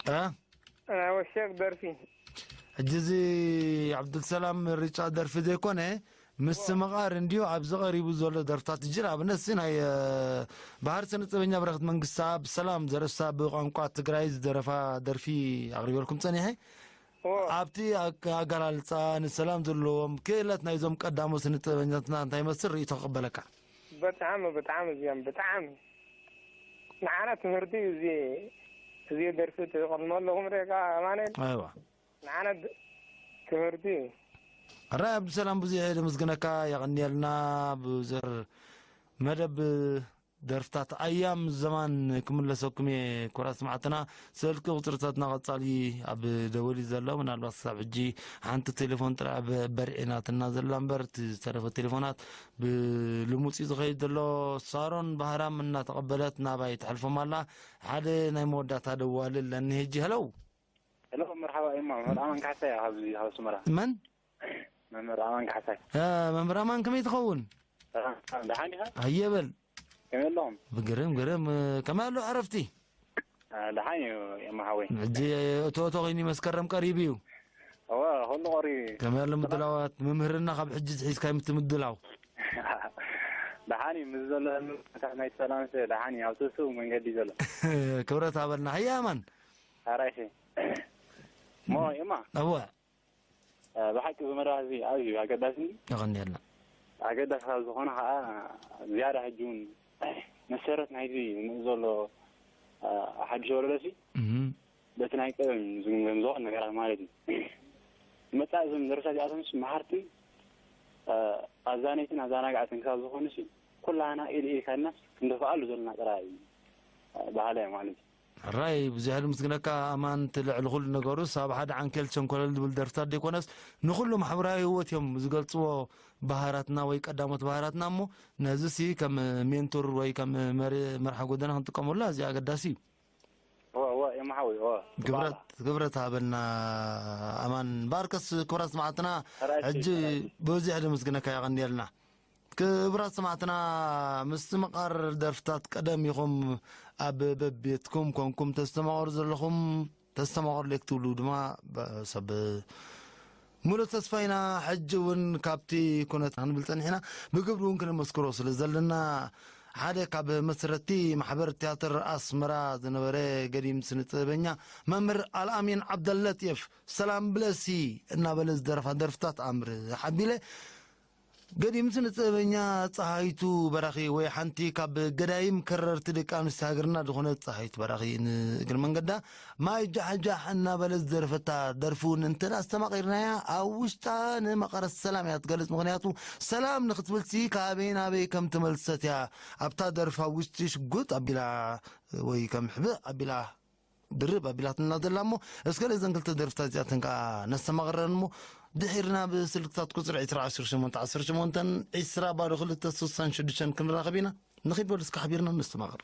እ ናይ ወሸክ ደርፊ ሕጂ እዚ ዓብዱልሰላም ሪጫ ደርፊ ዘይኮነ ምስ ምቓር እንዲዩ ኣብዚ ቀሪቡ ዘሎ ደርፍታት እጂ ንኣብነት ሲ ናይ እ፣ ባህር ስነ ጥበበኛ በረኸት መንግስታ ብሰላም ዘርእስታ ብቋንቋ ትግራይ ዝደረፋ ደርፊ ኣቕሪበልኩም ጸኒሐ ኣብቲ ኣገላልፃ ንሰላም ዘለዎም ክእለት ናይዞም ቀዳሞ ስነ ጥበበኛትና እንታይ መስል ርእይቶ ክቕበለካ ብጣዕሚ ብጣዕሚ እዚኦም ብጣዕሚ ንዓና ትምህርቲ እዩ እዚ እዚ ደርፊ ትቕድሞ ኣለኹም ሬጋ ኣማኔል ኣይዋ ንዓና ትምህርቲ እዩ ራይ ኣብዱሰላም ብዙሕ የመስግነካ የቐንየልና ብዙር መደብ ደርፍታት ኣያም ዘማን ክምለሰኩም እየ። ክቡራት ሰማዕትና፣ ስልኪ ቁፅርታትና ቀፃሊ ኣብ ደወል እዩ ዘሎ። ምናልባት ክሳብ ሕጂ ሓንቲ ቴሌፎን ጥራይ ኣብ በርዒ ናትና ዘላ እምበር፣ እቲ ዝተረፈ ቴሌፎናት ብልሙፅ እዩ ዝኸይድ ዘሎ። ሳሮን ባህራም እናተቐበለት ናባይ ተሕልፎም ኣላ። ሓደ ናይ መወዳእታ ደዋሊ ኣለኒ ሕጂ። ሄሎ። ሄሎ፣ መርሓባ። እማ መርሓባ፣ እንካሕሳይ ኣብዚ ካብ ኣስመራ። መን? መምህር ኣማን ካሕሳይ። እ፣ መምህር ኣማን፣ ከመይ ትኸውን? ሰላም፣ ሰላም፣ ደሓን ዲኻ? ኣየበል። ከመይ ኣለኹም? ብግርም፣ ግርም፣ እ፣ ከመይ ኣሎ ዕረፍቲ? እ፣ ደሓን እዩ፣ የማሓወይ። ሕጂ እቶ እቶ ኮይኑ መስከረም ቀሪቡ እዩ። እወ፣ ኩሉ ቀሪቡ እዩ። ከመይ ኣሎ ምድላዋት? መምህርና ካብ ሕጂ ዝሒዝካ ምትምድላው? ደሓን እዩ፣ ምስ ዘሎ ህዝቢ ናይ ሰላም ሰ ደሓን እዩ፣ ኣብ ትስው መንገዲ ዘሎ። ክብረት ሃበልና። ሃየ ኣማን። ኣራይሲ። ሞ፣ የማ። እወ። እ፣ ብሓቂ እዚ መደብ እዚ ኣዝዩ ኣገዳሲ እዩ። የቐንየልና። ኣገዳሲ ካብ ዝኾነ ከዓ ዝያዳ ሕጂ እውን መሰረት ናይዚ ንርኢ ዘሎ፣ እ፣ ሓድሽ ወለዶሲ እም። በቲ ናይ ቀደም ዝግምገም ዝኾነ ነገራት ማለት እዩ። መጻኢ እዞም ደረሳት እዚኣቶምስ መሃርትን፣ እ፣ ኣዛነይትን ኣዘናጋዕትን ካብ ዝኾኑሲ ኩላህና ኢድ ኢድ ካድናስ ክንደፍኣሉ ዘለና ጥራይ እዩ፣ እ፣ በሃላይ ማለት እዩ። ሕራይ ብዙሕ ልምስግነካ ኣማን። እቲ ልዕሊ ኩሉ ነገሩስ ኣብ ሓደ ዓንኬል ሸንኮለል ዝብል ደርፍታት ዘይኮነስ ንኩሉ ማሕበራዊ ህይወት እዮም ዝገልጽዎ ባህራትና ወይ ቀዳሞት ባህራትና። እሞ ነዚሲ ከም ሜንቶር ወይ ከም መሪ-፣ መርሓ ጎደና ክንጥቀመሉ ኣዝዩ ኣገዳሲ እዩ። እወ፣ እወ፣ የማሓወይ፣ እወ። ክብረት፣ ክብረት ሃበልና ኣማን። ባርከስ ክብራት ሰማዕትና ሕራይ፣ ሕጂ ሕራይ። ብዙሕ ልምስግነካ የቐንየልና። ክቡራት ሰማዕትና፣ ምስትምቓር ደርፍታት ቀደም ኢኹም ኣብ በቤትኩም ኮንኩም ተስተማቕሩ ዘለኹም፣ ተስተማቕሩ ለይ ክትብሉ ድማ በ-፣ ሰብ ሙሉእ ተስፋ ኢና። ሕጂ እውን ካብቲ ኩነት ክንብል ጸኒሕና፣ ብግብሪ እውን ክነመስክሮ ስለ ዘለና፣ ሓደ ካብ መስረቲ ማሕበር ትያትር ኣስመራ ዝነበረ ገዲም ስነ ጥበበኛ መምህር ኣልኣሚን ዓብደለጥየፍ፣ ሰላም ብለሲ እናበለ ዝደረፋ ደርፍታት ኣምር ሓቢለ፣ ገዲም ስነ ጥበበኛ ጸሃይቱ በራኺ ወይ ሓንቲ ካብ ገዳይም ከረርቲ ደቂ ኣንስትዮ ሃገርና ዝኾነት ጸሃይቱ በራኺ፣ ንእግሪ መንገዳ ማይ ጃሕጃሕ እናበለት ዝደረፈታ ደርፊ እውን እንተ ኣስተማቒርናያ፣ ኣብ ውሽጣ ንመቐረት ሰላም እያ ትገልጽ። ምኽንያቱ ሰላም ንኽትብልሲ ካበይ ናበይ ከም ትመልሰት እያ ኣብታ ደርፊ ኣብ ውሽጢ ሽጉጥ ኣቢላ ወይ ከም ሕብእ ኣቢላ ድርብ ኣቢላትና ዘላ እሞ፣ እስከ ነዘን ክልተ ደርፍታት እዚኣተን ከኣ ነስተማቕረን እሞ፣ ድሒርና ብስልክታት ቁጽሪ ዕስራ ዓሰርተ ሸሞንተ ዓሰርተ ሸሞንተ ዕስራ ባዶ ክልተ ስሳን ሽዱሽተን ክንራኸብ ኢና። ንኺድ በሉ እስከ ሓቢርና ነስተማቕር።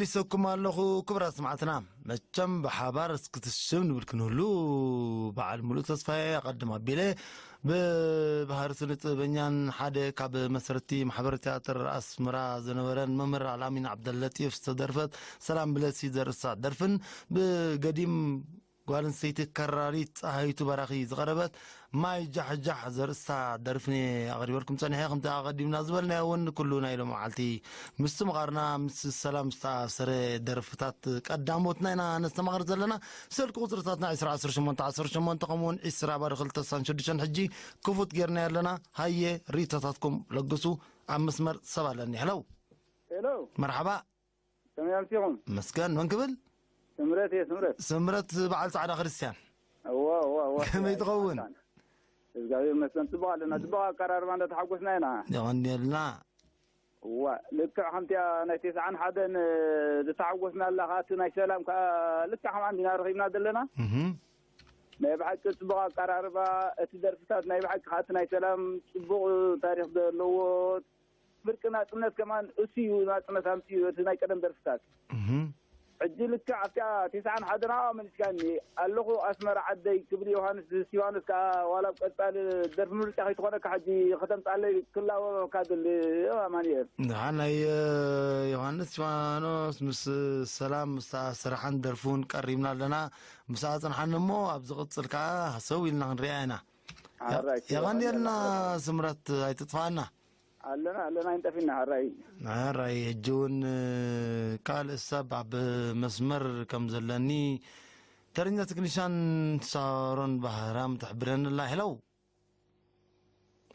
ሊሰኩም ኣለኹ ክቡራት ስማዕትና። መቸም ብሓባር እስክትሽም ንብል ክንህሉ በዓል ሙሉእ ተስፋዬ ኣቐድም ኣቢለ ብባህሪ ስነ ጥበበኛን ሓደ ካብ መስረቲ ማሕበር ትያትር ኣስመራ ዝነበረን መምህር ኣልኣሚን ዓብደለጢፍ ዝተደርፈት ሰላም ብለሲ ዘርእሳ ደርፍን ብገዲም ጓል ኣንስተይቲ ከራሪት ጸሃይቱ በራኺ ዝቐረበት ማይ ጃሕጃሕ ዘርእስታ ደርፊ ኣቕሪበልኩም ጸኒሐ። ከምቲ ኣቐዲምና ዝበልናዮ እውን ኩሉ ናይ ሎሚ መዓልቲ ምስቲ ምቓርና ምስ ሰላም ዝተኣሰረ ደርፍታት ቀዳሞትና ኢና ነስተማቕር ዘለና። ስልኪ ቁጽርታትና ዕስራ ዓሰርተ ሸሞንተ ዓሰርተ ሸሞንተ ከምኡውን ዕስራ ባዶ ክልተ ስሳን ሽዱሽተን ሕጂ ክፉት ጌርና ኣለና። ሃየ ሪኢቶታትኩም ለግሱ። ኣብ መስመር ሰብ ኣለኒ። ሄሎ። ሄሎ። መርሓባ። ከመይ ኣምሲኹም? መስገን። መን ክብል? ስምረት እየ፣ ስምረት። ስምረት በዓል ጻዕዳ ክርስትያን። እዋ፣ እዋ፣ እዋ። ከመይ ትኸውን? እግዚኣብሔር ይመስገን፣ ጽቡቕ ኣለና። ጽቡቕ ኣቀራርባ እንዳተሓጎስና ኢና። የቐንየልና። እዋ፣ ልክዕ ከምቲኣ ናይ ተስዓን ሓደን ዝተሓጎስናላ፣ ከኣ እቲ ናይ ሰላም ከኣ ልክዕ ከምኣ እንዲና ረኺብና ዘለና። እህ። ናይ ብሓቂ ጽቡቕ ኣቀራርባ፣ እቲ ደርፍታት ናይ ብሓቂ ከኣ እቲ ናይ ሰላም ጽቡቕ ታሪኽ ዘለዎ፣ ፍርቂ ናጽነት ከማን እሱ እዩ ናጽነት ኣምጺኡ፣ እቲ ናይ ቀደም ደርፍታት። እህ። ሕጂ ልክዕ ኣብታ ተስዓን ሓደን ኣብኣ መሊስካኒ ኣለኹ ኣስመራ ዓደይ ክብል ዮሃንስ እስቲፋኖስ ከኣ ዋላ ኣብ ቀጻሊ ደርፊ ምርጫ ከይትኾነካ ሕጂ ከተምጽኣለይ ክላወበካ ደሊ ኣማኑኤል። ደሓን ናይ ዮሃንስ እስቲፋኖስ ምስ ሰላም ምስ ስራሕን ደርፊ እውን ቀሪብና ኣለና። ምስ ኣጽንሓኒ እሞ ኣብ ዝቕጽል ከኣ ሰው ኢልና ክንሪኣ ኢና። ሓራይ የቐንየልና ስምረት ኣይትጥፋና። ኣለና፣ ኣለና፣ ኣይንጠፊና፣ ሕራይ። ሕራይ፣ ሕጂ እውን ካልእ ሰብ ኣብ መስመር ከም ዘለኒ ተረኛ ቴክኒሻን ሳሮን ባህራም ትሕብረኒ ኣላ። ሄሎ።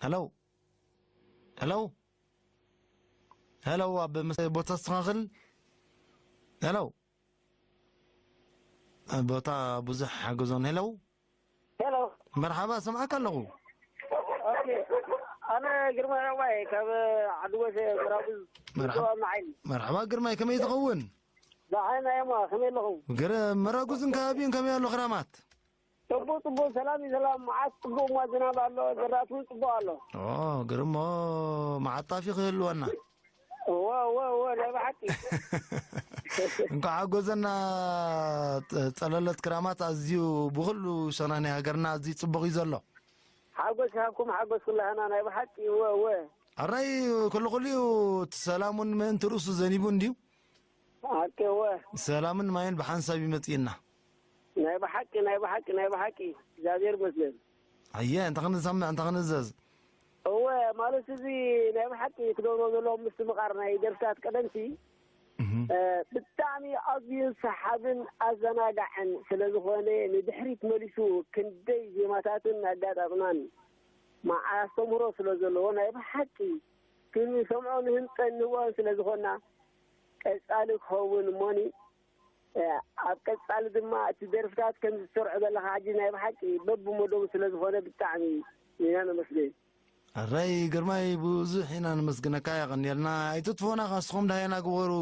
ሄሎ። ሄሎ። ሄሎ፣ ኣብ መስ-፣ ቦታ ኣስተኻኽል። ሄሎ። ቦታ ብዙሕ ሓገዞን። ሄሎ። ሄሎ። መርሓባ፣ ሰምዓካ ኣለኹ። ኦኬ። ኣነ ግርማይ ዕቑባይ ካብ ዓዲ ጎሴ መራጉዝ መርሓባ። ዞባ መዓይኒ። መርሓባ ግርማይ፣ ከመይ ትኸውን? ደሓን እየ እሞ፣ ከመይ ኣለኹም? ግረ-፣ መራጉዝን ከባቢኡን ከመይ ኣሎ ክራማት? ጽቡቕ፣ ጽቡቕ፣ ሰላም እዩ፣ ሰላም። መዓት ጽቡቕ እሞ ዝናብ ኣሎ፣ ዘራእቲ እውን ጽቡቕ ኣሎ። ኦ፣ ግርሞ መዓት ጣፍ እዩ ክህልወና። እወ፣ እወ፣ እወ፣ ናይ ብሓቂ። እንኳዕ ሓጎዘና። ጸ-፣ ጸለለት ክራማት ኣዝዩ ብኹሉ ሸነኽ ናይ ሃገርና ኣዝዩ ጽቡቕ እዩ ዘሎ። ሓጎስ ይሃብኩም፣ ሓጎስ ኩላህና ናይ ብሓቂ። እወ፣ እወ። ሕራይ፣ ኩሉ ኩሉ እዩ፣ እቲ ሰላም እውን ምእንቲ ርእሱ ዘኒቡ እንድዩ። ሓቂ፣ እወ። ሰላምን ማይን ብሓንሳብ ይመጽእና። ናይ ብሓቂ፣ ናይ ብሓቂ፣ ናይ ብሓቂ። እግዚኣብሔር ይመስገን። ኣየ፣ እንታይ ክንሰምዕ፣ እንታይ ክንእዘዝ? እወ፣ ማለት እዚ ናይ ብሓቂ ክገብሮ ዘለዎም ምስትምቓር ናይ ደርፍታት ቀደምሲ፣ እህ። እ፣ ብጣዕሚ ኣዝዩ ሰሓብን ኣዘናጋዕን ስለ ዝኾነ፣ ንድሕሪት መሊሱ ክንደይ ዜማታትን ኣጋጣጥማን መዓ-፣ ኣስተምህሮ ስለ ዘለዎ፣ ናይ ብሓቂ ክንሰምዖ ንህንጠን ንህወን ስለ ዝኾንና፣ ቀጻሊ ክኸውን እሞኒ፣ እ፣ ኣብ ቀጻሊ ድማ እቲ ደርፍታት ከም ዝሰርዖ ዘለኻ ሕጂ ናይ ብሓቂ በብመደቡ ስለ ዝኾነ ብጣዕሚ ኢና ነመስግን። ኣራይ ግርማይ፣ ብዙሕ ኢና ነመስግነካ፣ የቐንየልና። ኣይትጥፍኡና፣ ንስኹም ደሃየና ግበሩ።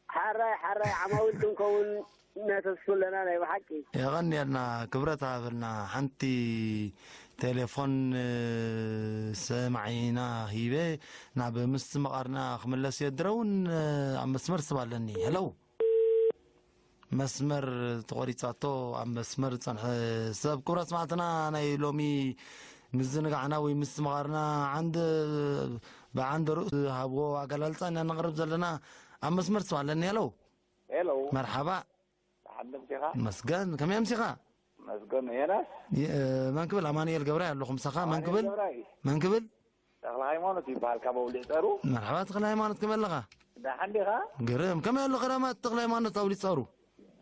ሓራይ፣ ሓራይ፣ ዓማዊል ክንከውን ነተስፉ ኣለና ናይ ብሓቂ። የቐንየልና፣ ክብረት ሃበልና። ሓንቲ ቴሌፎን፣ እ፣ ሰማዒና ሂበ፣ ናብ ምስትምቓርና ክምለስ እየ። ድረውን፣ እ፣ ኣብ መስመር ስብ ኣለኒ። ሄሎ። መስመር ተቖሪጻቶ፣ ኣብ መስመር ዝጸንሐ ሰብ። ክቡራት ሰማዕትና፣ ናይ ሎሚ ምዝንጋዕና ወይ ምስትምቓርና ዓንድ-፣ ብዓንደርኡ ዝሃብዎ ኣገላልጻ ኢና ነቕርብ ዘለና። ኣብ መስመር ሰብ ኣለኒ። ሄሎ። ሄሎ። መርሓባ። ደሓን ደምሲኻ? መስገን፣ ከመይ ኣምሲኻ? መስገን ዮናስ። የ-፣ መን ክብል? ኣማኑኤል ገብራይ ኣለኹ ምሳኻ። መን ኣማኑኤል ክብል? ገብራይ። መን ክብል? ተኽለ ሃይማኖት ይበሃል፣ ካብ ኣውሊዕ ጸሩ። መርሓባ ተኽለ ሃይማኖት፣ ከመይ ኣለኻ? ደሓን ዲኻ? ግርም። ከመይ ኣሎ ክራማት ተኽለ ሃይማኖት ኣውሊዕ ጸሩ?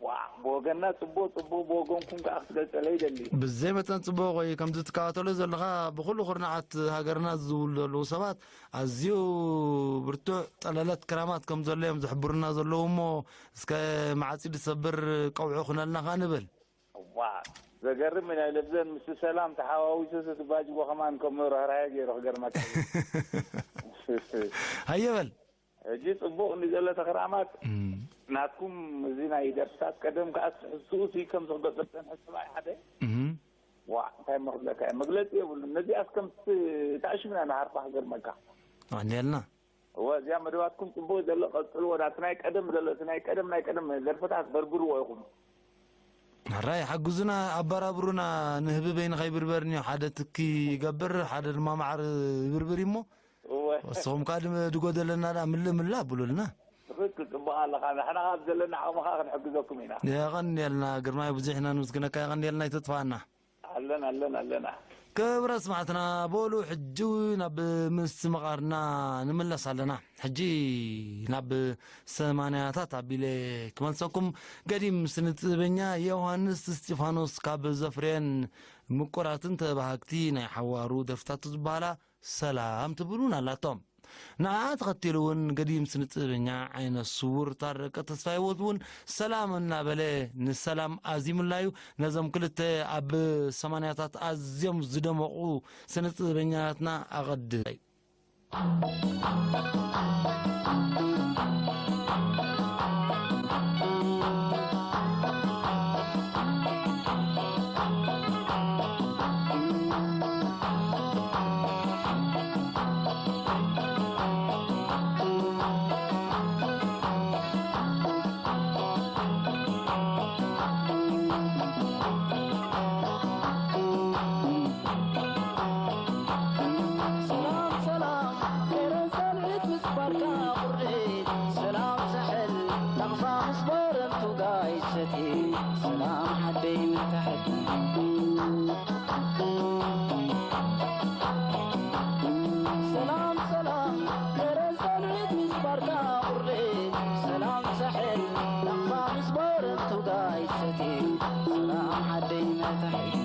ዋ፣ ብወገንና ጽቡቕ፣ ጽቡቕ፣ ብወገንኩም ከኣ ክትገልጸለይ ይደሊ። ብዘይ መጠን ጽቡቕ ወይ ከምዚ ትከታተሎ ዘለኻ ብኹሉ ኩርናዓት ሃገርና ዝውሉ ዘለዉ ሰባት ኣዝዩ ብርቱዕ ጠለለት ክራማት ከም ዘሎ እዮም ዝሕብሩና ዘለዉ እሞ፣ እስከ መዓጺ ዝሰብር ቀውዒ ኩነልና ከኣ ንብል። ዋ፣ ዘገርም እዩ። ናይ ለብዘን ምስ ሰላም ተሓዋዊሱ ስባጅጎ ከማን ከም ርህራሄ ገይሩ ክገርመካ እዩ። ሃየ በል። ሕጂ ጽቡቕ እንዲ ዘሎ ተኽራማት እም። ናትኩም እዚ ናይ ደርፍታት ቀደም ከኣ ትሕዝትኡ እዚ ከም ዝኽገጸ ዝጸንሐ ሰብኣይ ሓደ እም። ዋ፣ እንታይ እሞ ክብለካ እየ፣ መግለጺ የብሉን። ነዚኣስ ከም ት-፣ ተኣሽምና ንሃርፋ ክገርመካ። ኣንዴልና። እወ፣ እዚኣ መደባትኩም ጽቡቕ ዘሎ፣ ቀጽልዎ። ናቲ ናይ ቀደም ዘሎ፣ እቲ ናይ ቀደም፣ ናይ ቀደም ደርፍታት በርብርዎ ኢኹም። ሕራይ፣ ሓግዙና፣ ኣበራብሩና፣ ንህቢ በይኑ ከይብርበርንዮ፣ ሓደ ትኪ ይገብር፣ ሓደ ድማ ማዕር ይብርብር እሞ፣ እወ። ንስኹም ከኣ ድም-፣ ድጎደለና ደኣ ምልእ ምልእ ኣብሉልና። ትጽብቕ ኣለኻ። ንሕና ኣብ ዘለና ዓቕሚ ኸኣ ክንሕግዘኩም ኢና። የቐንየልና ግርማይ፣ ብዙሕ ኢና ንምስግነካ። የቐንየልና፣ ኣይተጥፋና። ኣለና፣ ኣለና፣ ኣለና። ክብረ ስማዕትና፣ በሉ ሕጂ ናብ ምስምቓርና ንምለስ ኣለና። ሕጂ ናብ ሰማንያታት ኣቢለ ክመልሰኩም። ገዲም ስነ ጥበበኛ ዮሃንስ እስጢፋኖስ ካብ ዘፍርየን ምቁራትን ተባሃግቲ ናይ ሓዋሩ ደርፍታቱ ዝበሃላ ሰላም ትብል እውን ኣላቶ። ንዓ ተኸቲሉ እውን ገዲም ስነ ጥበበኛ ዓይነ ስውር ታረቀ ተስፋ ህይወት እውን ሰላም እናበለ ንሰላም ኣዚሙላ እዩ። ነዞም ክልተ ኣብ ሰማንያታት ኣዝዮም ዝደመቑ ስነ ጥበበኛታትና ኣቐድም። ሰላም ሰላም፣ ገረን ሰልዒት ምስ ባርካ ቁሪ። ሰላም ሳሕል፣ ናቕፋ ምስ በረንቱ ጋይ ሰቲ። ሰላም ዓደይ መታሕት። ሰላም ሰላም፣ ገረን ሰልዒት ምስ ባርካ ቁሪ። ሰላም ሳሕል፣ ናቕፋ ምስ በረንቱ ጋይ ሰቲ። ሰላም ዓደይ መታሕት።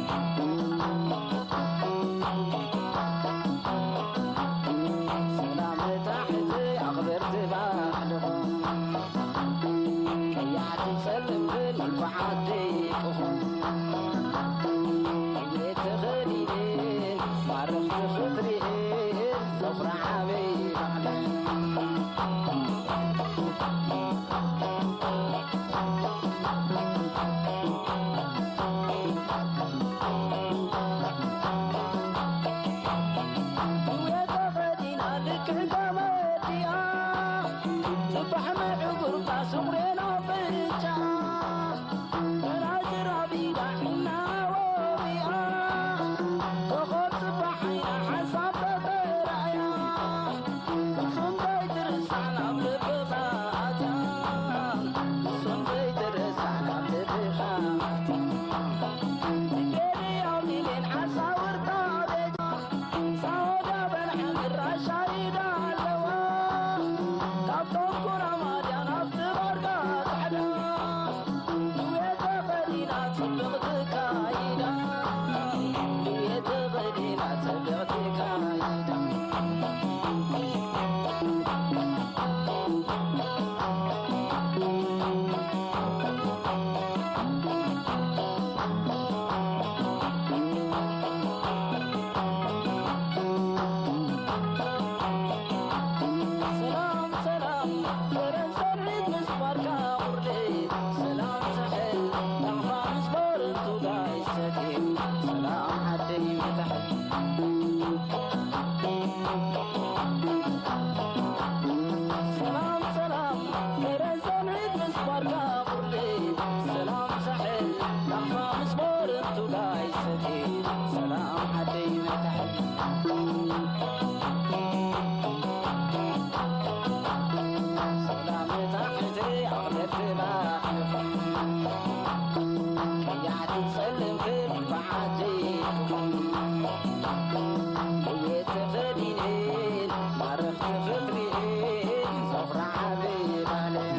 ሰላም መታሕት ኣኽበርቲ ባህልኹም። ቀያሕቲ ጸለምትን ምልኩዓት ደቅኹም። ቤት ተኸዲነን ማረኽቲ ፍቕሪኤን ዘኹርዓበይ ባዕለን።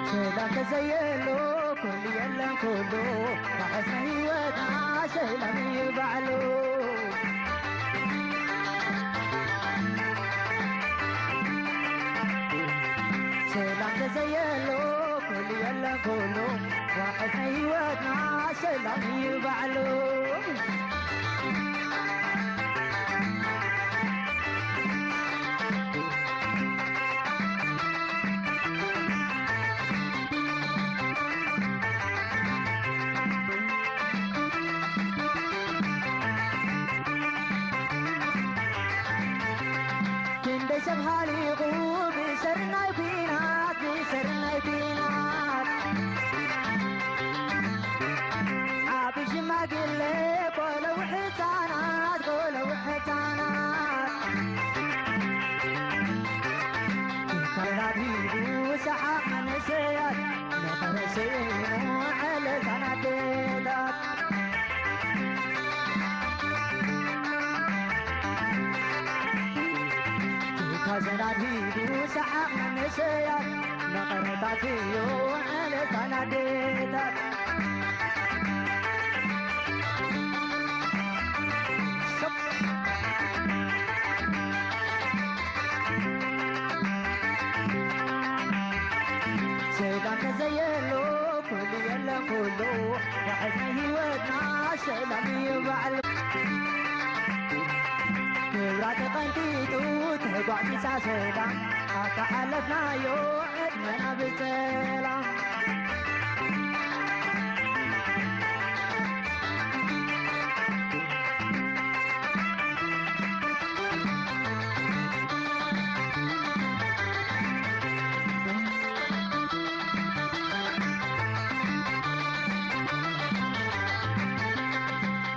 ሰላም ተዘየሎ ኩሉ የለን ኩሉ፣ ማሕስ ህይወትና ሰላም እዩ ባዕሉ። ሰላም ተዘየሎ ኩሉ የለን ኩሉ፣ ማሕስ ህይወትና ሰላም እዩ ባዕሉ። ክንደይ ሰብ ሃሊቑ ብሰሪ ናይ ኲናት፣ ብሰሪ ናይ ኲናት። ዓቢ ሽማግለ ቆልዑ ሕፃናት፣ ቆልዑ ሕፃናት። ካላዲቡ ሰሓቕ መንእሰያት፣ መቐረ ስኢኑ ዕለታን ኣዴታት። ካዘናዲቡ ሰሓቕ መንእሰያት፣ መቐረታት እዩ ዕለታን ኣዴታት። ሰላም ተዘየሎ ኩሉ የለን ኩሉ፣ ዋሕዚ ህይወትና ሰላም እዩ ባዕሉ። ክብራ ተቐንጢጡ ተጓዕቢሳ ሰላም፣ ኣተሓለፍናዮ ዕድመና ብሰላም።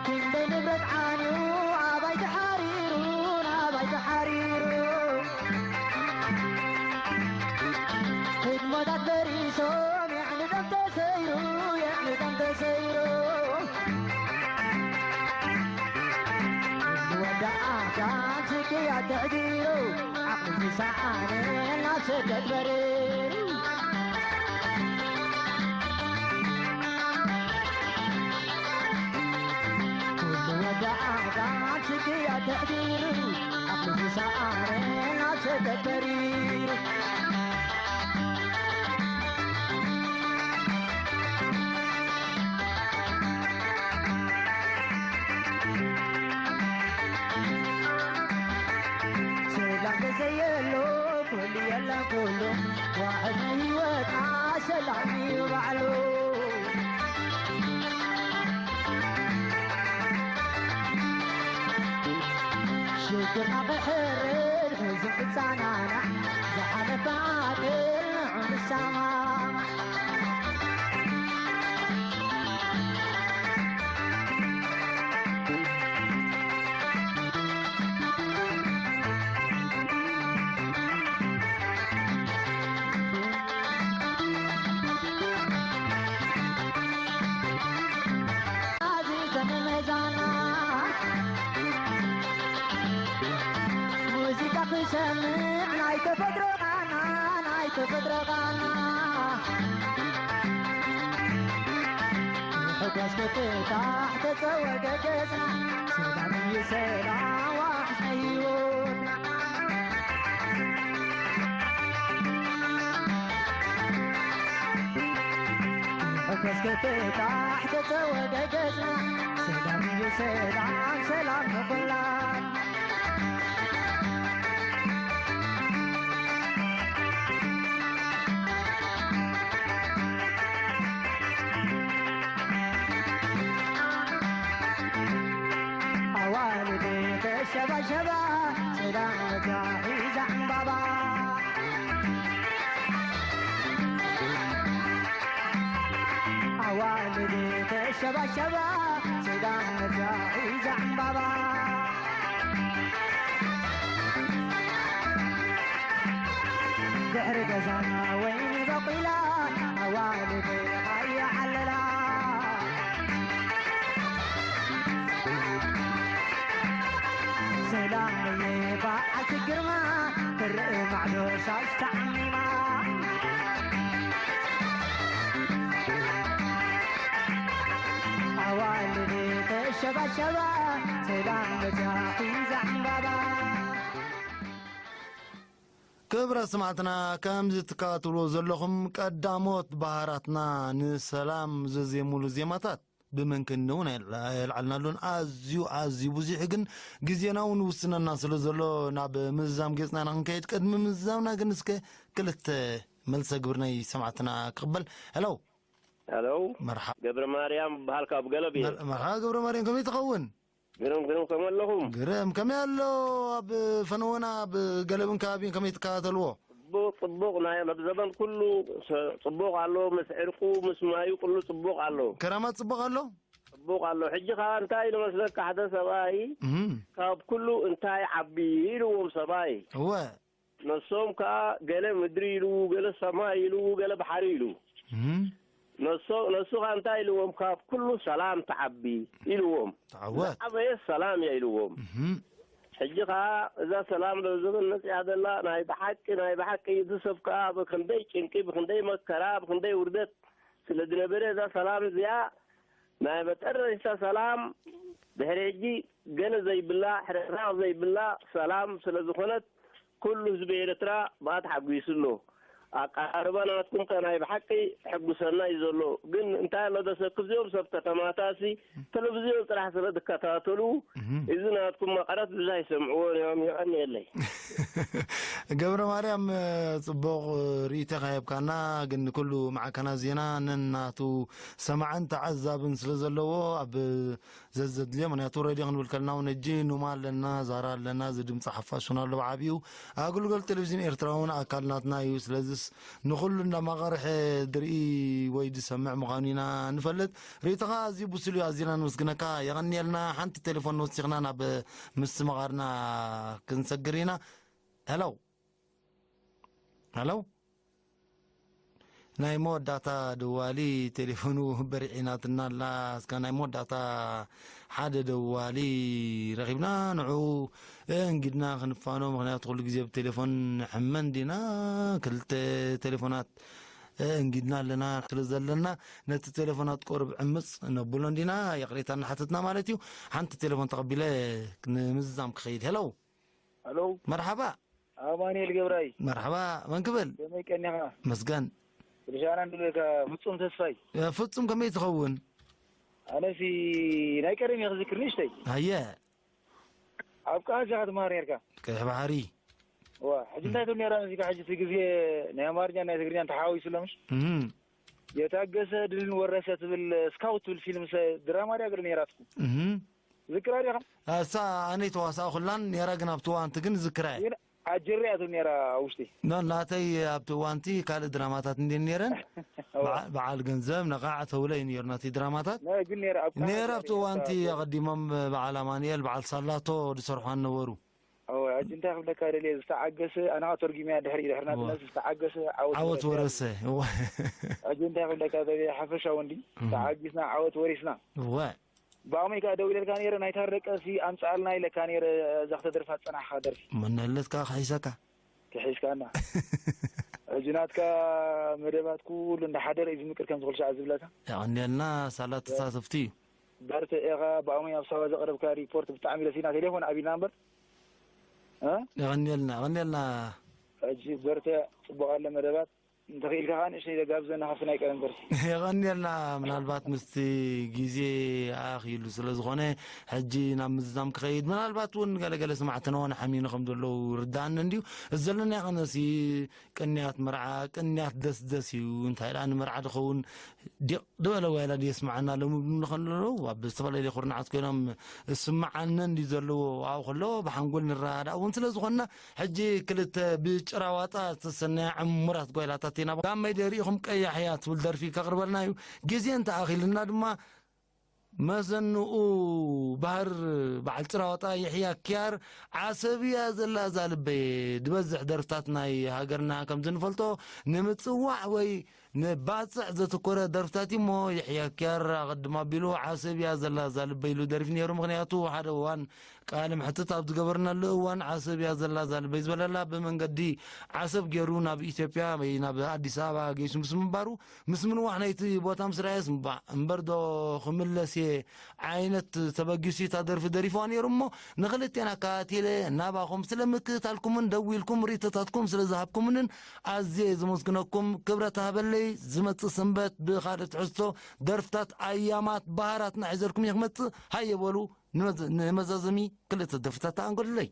ክንደይ ንብረት ዓንዩ ኣባይ ተሓሪሩ፣ ኣባይ ተሓሪሩ። ህድሞታት በሪሶም የዕኒ ደም ተሰይሩ፣ የዕኒ ደም ተሰይሩ። ወዲ ዓዳን ስቅያት ተዕዲሩ፣ ዓቕሊ ዝሰኣነ ናብ ስደት በሪሩ። ኩሉ ወዲ ዓዳን ስቅያት ተዕዲሩ፣ ዓቕሊ ዝሰኣነ ናብ ስደት በሪሩ። ሰላም ተዘየሎ ኩሉ የለን ኩሉ፣ ዋሕዚ ህይወትና ሰላም እዩ ባዕሉ። ሽግርና ክሕረድ ሕዚ ክጸናናዕ፣ ዝሓለፈ ዓገር ንዑ ንሰማማዕ። ኣዚዘን መዛና ሙዚቃ ክሰምዕ ናይ ተፈጥሮ ቃና፣ ናይ ተፈጥሮ ቃና። ንሕጎስ ክፍታሕ ተጸወደ ገጽና፣ ሰላም እዩ ሰላም ዋሕስ ናይ ህይወትና። ንሕጎስ ክፍታሕ ተጸወደ ገጽና፣ ሰላም እዩ ሰላም፣ ሰላም ንኹላን። ኣዋልድ ተሸባሸባ፣ ሰላም ሒዛ ዕምባባ። ኣዋልድ ተሸባሸባ፣ ሰላም ሒዛ ዕምባባ። ድሕሪ ገዛና ወይኒ በቂላ፣ ኣዋልድ ሃየ ዓለላ። ሰላም እየ በዓልቲ ግርማ፣ ትርኢ ማዕዶ ሻሽ ተዓሚማ። ኣዋልድ ተሸባሸባ፣ ሰላም በጃ ሒዛ ዕምባባ። ክብረ ስማዕትና፣ ከምዚ ትከታተልዎ ዘለኹም ቀዳሞት ባህራትና ንሰላም ዘዜሙሉ ዜማታት ብመንክኒ እውን ኣየልዓልናሉን። ኣዝዩ፣ ኣዝዩ ብዙሕ ግን ግዜና እውን ውስነና ስለ ዘሎ ናብ ምዝዛም ገጽና ኢና ክንከይድ። ቅድሚ ምዝዛምና ግን እስከ ክልተ መልሰ ግብሪ ናይ ሰማዕትና ክቕበል። ሄሎ። ሄሎ። መርሓ- ገብረ ማርያም በሃል ካብ ገለብ እየ። መር-፣ መርሓባ ገብረ ማርያም፣ ከመይ ትኸውን? ግርም፣ ግርም፣ ከመይ ኣለኹም? ግርም፣ ከመይ ኣሎ? ኣብ ፈነወና፣ ኣብ ገለብን ከባቢን ከመይ ትከታተልዎ? ጽቡቕ፣ ጽቡቕ። ናይ፣ ኣብ ዘበን ኩሉ ሰ-፣ ጽቡቕ ኣሎ። ምስ ዕርቁ፣ ምስ ማዩ ኩሉ ጽቡቕ ኣሎ። ክራማት ጽቡቕ ኣሎ? ጽቡቕ ኣሎ። ሕጂ ኸኣ እንታይ ኢሉ መስለካ፣ ሓደ ሰብኣይ እም። ካብ ኩሉ እንታይ ዓቢ ኢልዎም ሰብኣይ። እወ። ነሶም ከኣ ገለ ምድሪ ኢሉ፣ ገለ ሰማይ ኢሉ፣ ገለ ባሕሪ ኢሉ። እም። ነሶ-፣ ነሱ ከኣ እንታይ ኢልዎም? ካብ ኩሉ ሰላም ትዓቢ ኢልዎም። ተዓወት። ዝዓበየት ሰላም እያ ኢልዎም። እም። ሕጂ ከኣ እዛ ሰላም ሎዘበን መጺኣ ዘላ ናይ ብሓቂ፣ ናይ ብሓቂ እቲ ሰብ ከኣ ብኽንደይ ጭንቂ፣ ብኽንደይ መከራ፣ ብኽንደይ ውርደት ስለ ዝነበረ እዛ ሰላም እዚኣ ናይ መጠረሽታ ሰላም ድሕሪ ሕጂ ገለ ዘይብላ፣ ሕርሕራቕ ዘይብላ ሰላም ስለ ዝኾነት፣ ኩሉ ህዝቢ ኤርትራ ብኣ ተሓጒሱ ኣሎ። ኣቀራርባ ናትኩም ከ ናይ ብሓቂ ሕጉሰና እዩ ዘሎ። ግን እንታይ ኣሎ ዘሰክፍ፣ እዚኦም ሰብ ከተማታሲ ተለቪዝዮን ጥራሕ ስለ ዝከታተሉ፣ እህ። እዚ ናትኩም መቐረት ብዙሕ ኣይሰምዕዎን እዮም። የቐንየለይ። ገብረ ማርያም፣ ጽቡቕ ርእይቶኻ ሂብካና፣ ግን ኩሉ ማዕከናት ዜና ነናቱ ሰማዕን ተዓዛብን ስለ ዘለዎ፣ ኣብ ዘዘድልዮ፣ ምኽንያቱ ሬድዮ ክንብል ከለና እውን፣ ሕጂ ኑማ ኣለና፣ ዛራ ኣለና፣ እዚ ድምፂ ሓፋሽ እውን ኣሎ ብዓብዩ። ኣገልግሎት ቴሌቪዝን ኤርትራ እውን ኣካል ናትና እዩ። ስለዚስ ንኹሉ እንዳማቐርሐ ድርኢ ወይ ዝሰምዕ ምዃኑ ኢና ንፈልጥ። ርእይቶኻ ኣዝዩ ብሱል እዩ፣ ኣዚና ነመስግነካ። የቐንየልና። ሓንቲ ቴሌፎን ወሲኽና ናብ ምስትምቓርና ክንሰግር ኢና። ሄሎ። ሄሎ። ናይ መወዳእታ ደዋሊ ቴሌፎኑ በሪዒናትና ኣላ። እስካ ናይ መወዳእታ ሓደ ደዋሊ ረኺብና፣ ንዑ እንግድና ክንፋኖ፣ ምኽንያቱ ኩሉ ግዜ ብቴሌፎን ንሕመን ዲና። ክልተ ቴሌፎናት እንግድና ኣለና ስለ ዘለና፣ ነቲ ቴሌፎናት ቆርብ ዕምጽ ነብሎ እንዲና፣ ይቕሬታ እናሓተትና ማለት እዩ። ሓንቲ ቴሌፎን ተቐቢለ ንምዝዛም ክኸይድ። ሄሎ። ሄሎ። መርሓባ። ኣማኑኤል ገብራይ። መርሓባ፣ መን ክብል? ከመይ ቀኒኻ? መስገን። ብልሻና እንድበካ ፍጹም ተስፋይ። እ፣ ፍጹም ከመይ ትኸውን? ኣነሲ ናይ ቀደም እየ ክዝክር ንእሽተይ። ሃየ። ኣብ ቃዛ ኢኻ ትመሃር ነርካ። ቀይሕ ባሕሪ። ዋ፣ ሕጂ እንታይ ትብል ነራ መሲካ? ሕጂ እቲ ግዜ ናይ ኣማርኛ ናይ ትግርኛ ተሓዋዊሱ ኣሎ ምሽ? እም። የታገሰ ድልን ወረሰ ትብል ስካውት ትብል ፊልም ሰ-፣ ድራማ ድያ ገለ ነይራትኩም? እም። ዝክራ ዲኻ? እሳ ኣነይ ተዋሳእ ኩላን ነራ፣ ግን ኣብቲ እዋንቲ ግን ዝክራ እየ። ግን ኣጀሪያቱ ነራ ውሽጢ። ኖ፣ ናተይ ኣብቲ እዋንቲ ካልእ ድራማታት እንዴ ነረን። እዋ። በዓ-፣ በዓል ገንዘብ ነቓዕ ተውለ እዩ ነሩ ናተይ ድራማታት። ነ-፣ ግን ነራ ኣብ ነራ ኣብቲ እዋንቲ ኣቐዲሞም በዓል ኣማኑኤል፣ በዓል ሳላቶ ዝሰርሖ ነበሩ። እዋ፣ ሕጂ እንታይ ክብለካ ደልየ፣ ዝተዓገሰ፣ ኣነ ኸኣ ተርጒመያ ድሕሪ፣ ድሕሪ ናትነስ፣ እዋ። ዝተዓገሰ ዓወት ዓወት ወረሰ። ወረሰ። እዋ። ሕጂ እንታይ ክብለካ ደልየ፣ ሓፈሻዊ እንዲ፣ እም። ተዓጊስና ዓወት ወሪስና። እዋ። ብኣሞይ ከኣ ደው ኢለልካ ነይረ፣ ናይ ታረቀ ሲ ኣምጽኣልና ኢለካ ነይረ፣ እዛ ክተደርፋ ዝጸናሕካ ደርፊ። መነለትካ ክሒሰካ። ክሒስካና። ሕጂ ናትካ መደባት ኩሉ እንዳሓደረ እዩ ዝምቅር ከም ዝኽእል ሻዕ ዝብለካ። የቐንየልና ሳላ ተሳተፍቲ እዩ። በርትዕ ኢኻ፣ ብኣሞይ ኣብ ሳዋ ዘቕረብካ ሪፖርት ብጣዕሚ ደስ ኢልና፣ ቴሌፎን ኣቢልና እምበር። እ? የቐንየልና፣ የቐንየልና። ሕጂ በርትዕ፣ ጽቡቕ ኣሎ መደባት። እንተኽኢልካ ከኣ ንእሽተይ ዘጋብዘና ካብቲ ናይ ቀደም ደርፊ። የቐንየልና። ምናልባት ምስቲ ግዜ ኣኺሉ ስለ ዝኾነ፣ ሕጂ ናብ ምዝዛም ክኸይድ፣ ምናልባት እውን ገለገለ ስማዕትናውን ሓሚኑ ከም ዘለዉ ርድኣኒ እንድዩ። እዚ ዘለናዮ ቅነሲ ቅንያት መርዓ፣ ቅንያት ደስደስ እዩ። እንታይ ደኣ ንመርዓ ድኸውን ዲቕ ዝበለ ዋይላ ድየስምዓና ኣሎ ምብሉ ከለዉ፣ ኣብ ዝተፈላለየ ኩርናዓት ኮይኖም እስምዓነ እንዲ ዘለዎ ኣብኡ ከሎ፣ ብሓንጎል ንረዳዳእ እውን ስለ ዝኾንና፣ ሕጂ ክልተ ብጭራ ዋጣ ዝተሰነያ ዕሙራት ጓይላታት ኢና። ጋመይ ደሪእኹም ቀያሕ እያ ትብል ደርፊ ከቕርበልና እዩ። ግዜ እንተኣኺልና ድማ መዘንኡ ባህር በዓል ጭራ ዋጣ የሕያ ኪያር ዓሰብ እያ ዘላ እዛ ልበይ። ዝበዝሕ ደርፍታት ናይ ሃገርና ከም ዝንፈልጦ ንምጽዋዕ ወይ ንባጽዕ ዘተኮረ ደርፍታት እሞ የሕያ ኪያር ኣቐድም ኣቢሉ ዓሰብ እያ ዘላ እዛ ልበይ ኢሉ ደሪፉ ነይሩ። ምኽንያቱ ሓደ እዋን ቃለ መሕትት ኣብ ዝገበርናሉ እዋን ዓሰብ እያ ዘላ እዛ ልበይ ዝበለላ ብመንገዲ ዓሰብ ገይሩ ናብ ኢትዮጵያ ወይ ናብ ኣዲስ ኣበባ ገይሱ ምስ ምንባሩ ምስ ምንዋሕ ናይቲ ቦታ ምስ ረኣየስ እምባእ እምበር ዶ ክምለስ እየ ዓይነት ተበጊሱ እታ ደርፊ ደሪፍዋ ነይሩ እሞ ንኽልቴና ኣከታቲለ ናባኹም ስለ ምክትታልኩምን ደዊልኩም ርእይቶታትኩም ስለ ዝሃብኩምንን ኣዝየ ዘመስግነኩም። ክብረት ሃበለይ። ዝመጽእ ሰንበት ብኻልእ ትሕዝቶ ደርፍታት ኣያማት ባህራትና ሒዘልኩም እየ ክመጽእ። ሃየ በሉ ንመዘ-፣ ንመዛዘሚ ክልተ ደርፍታት ተኣንገዱለይ።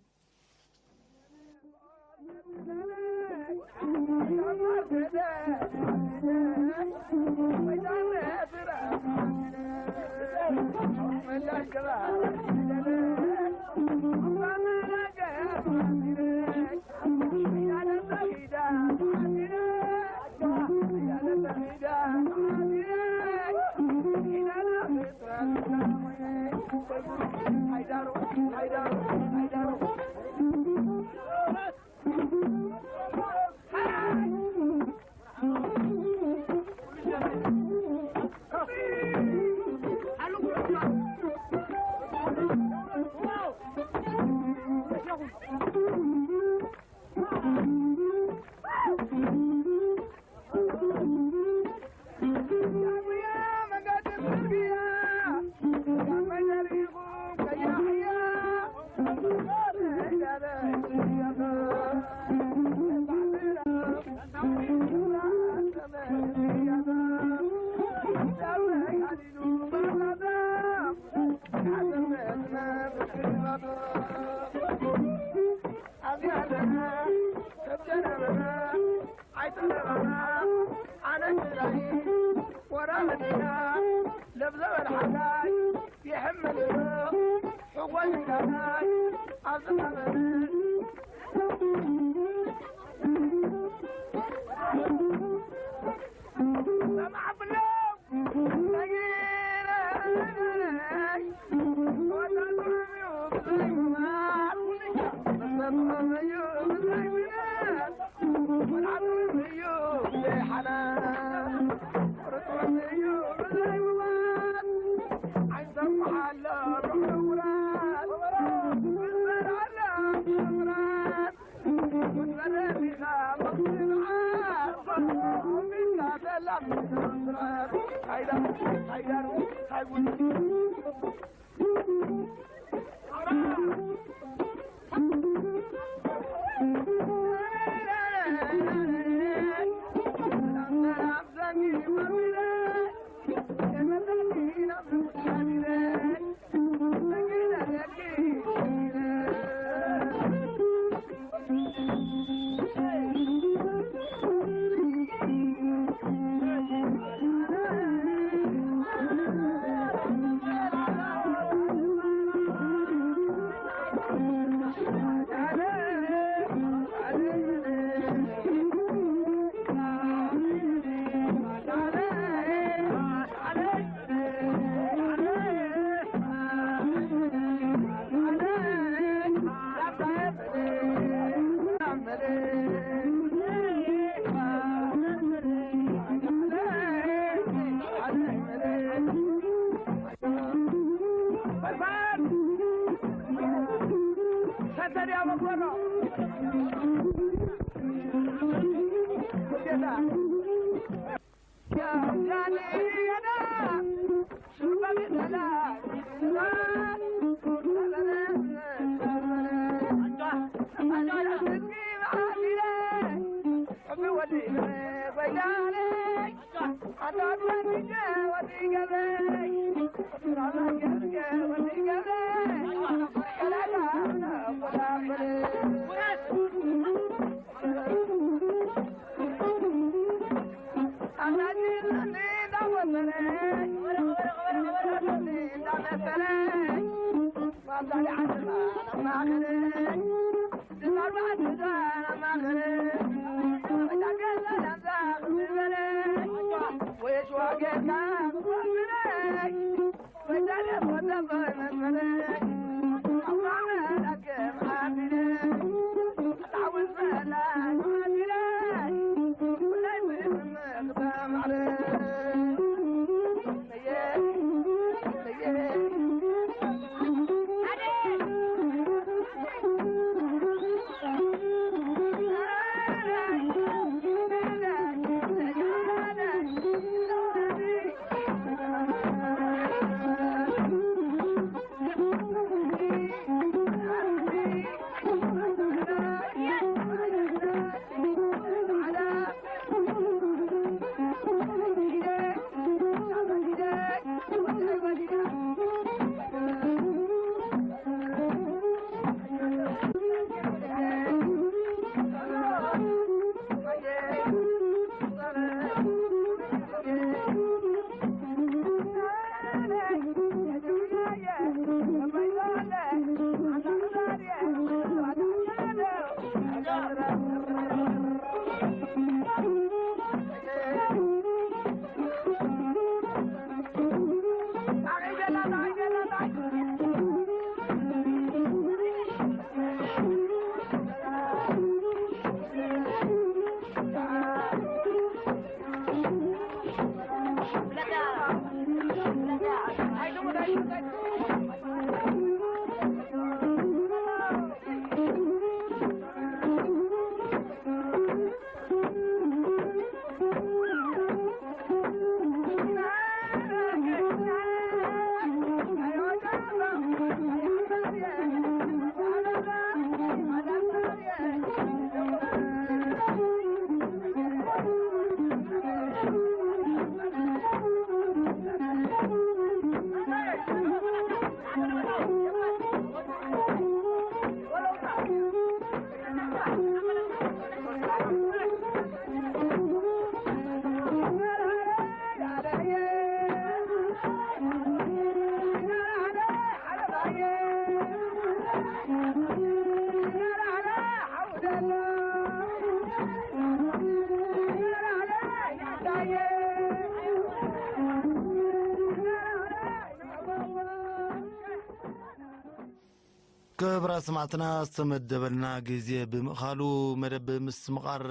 ክብራ ስማዕትና ዝተመደበልና ግዜ ብምእኻሉ መደብ ምስ ምቓር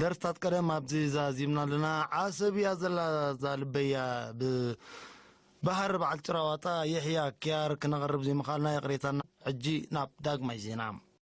ደርፍታት ቀደም ኣብዚ ዛዚምና ኣለና። ዓሰብ እያ ዘላ እዛ ልበያ ብባህር በዓል ጭራዋጣ የሕያ ኪያር ክነቕርብ ዘይምኻልና ይቕሬታና። ሕጂ ናብ ዳግማይ ዜና።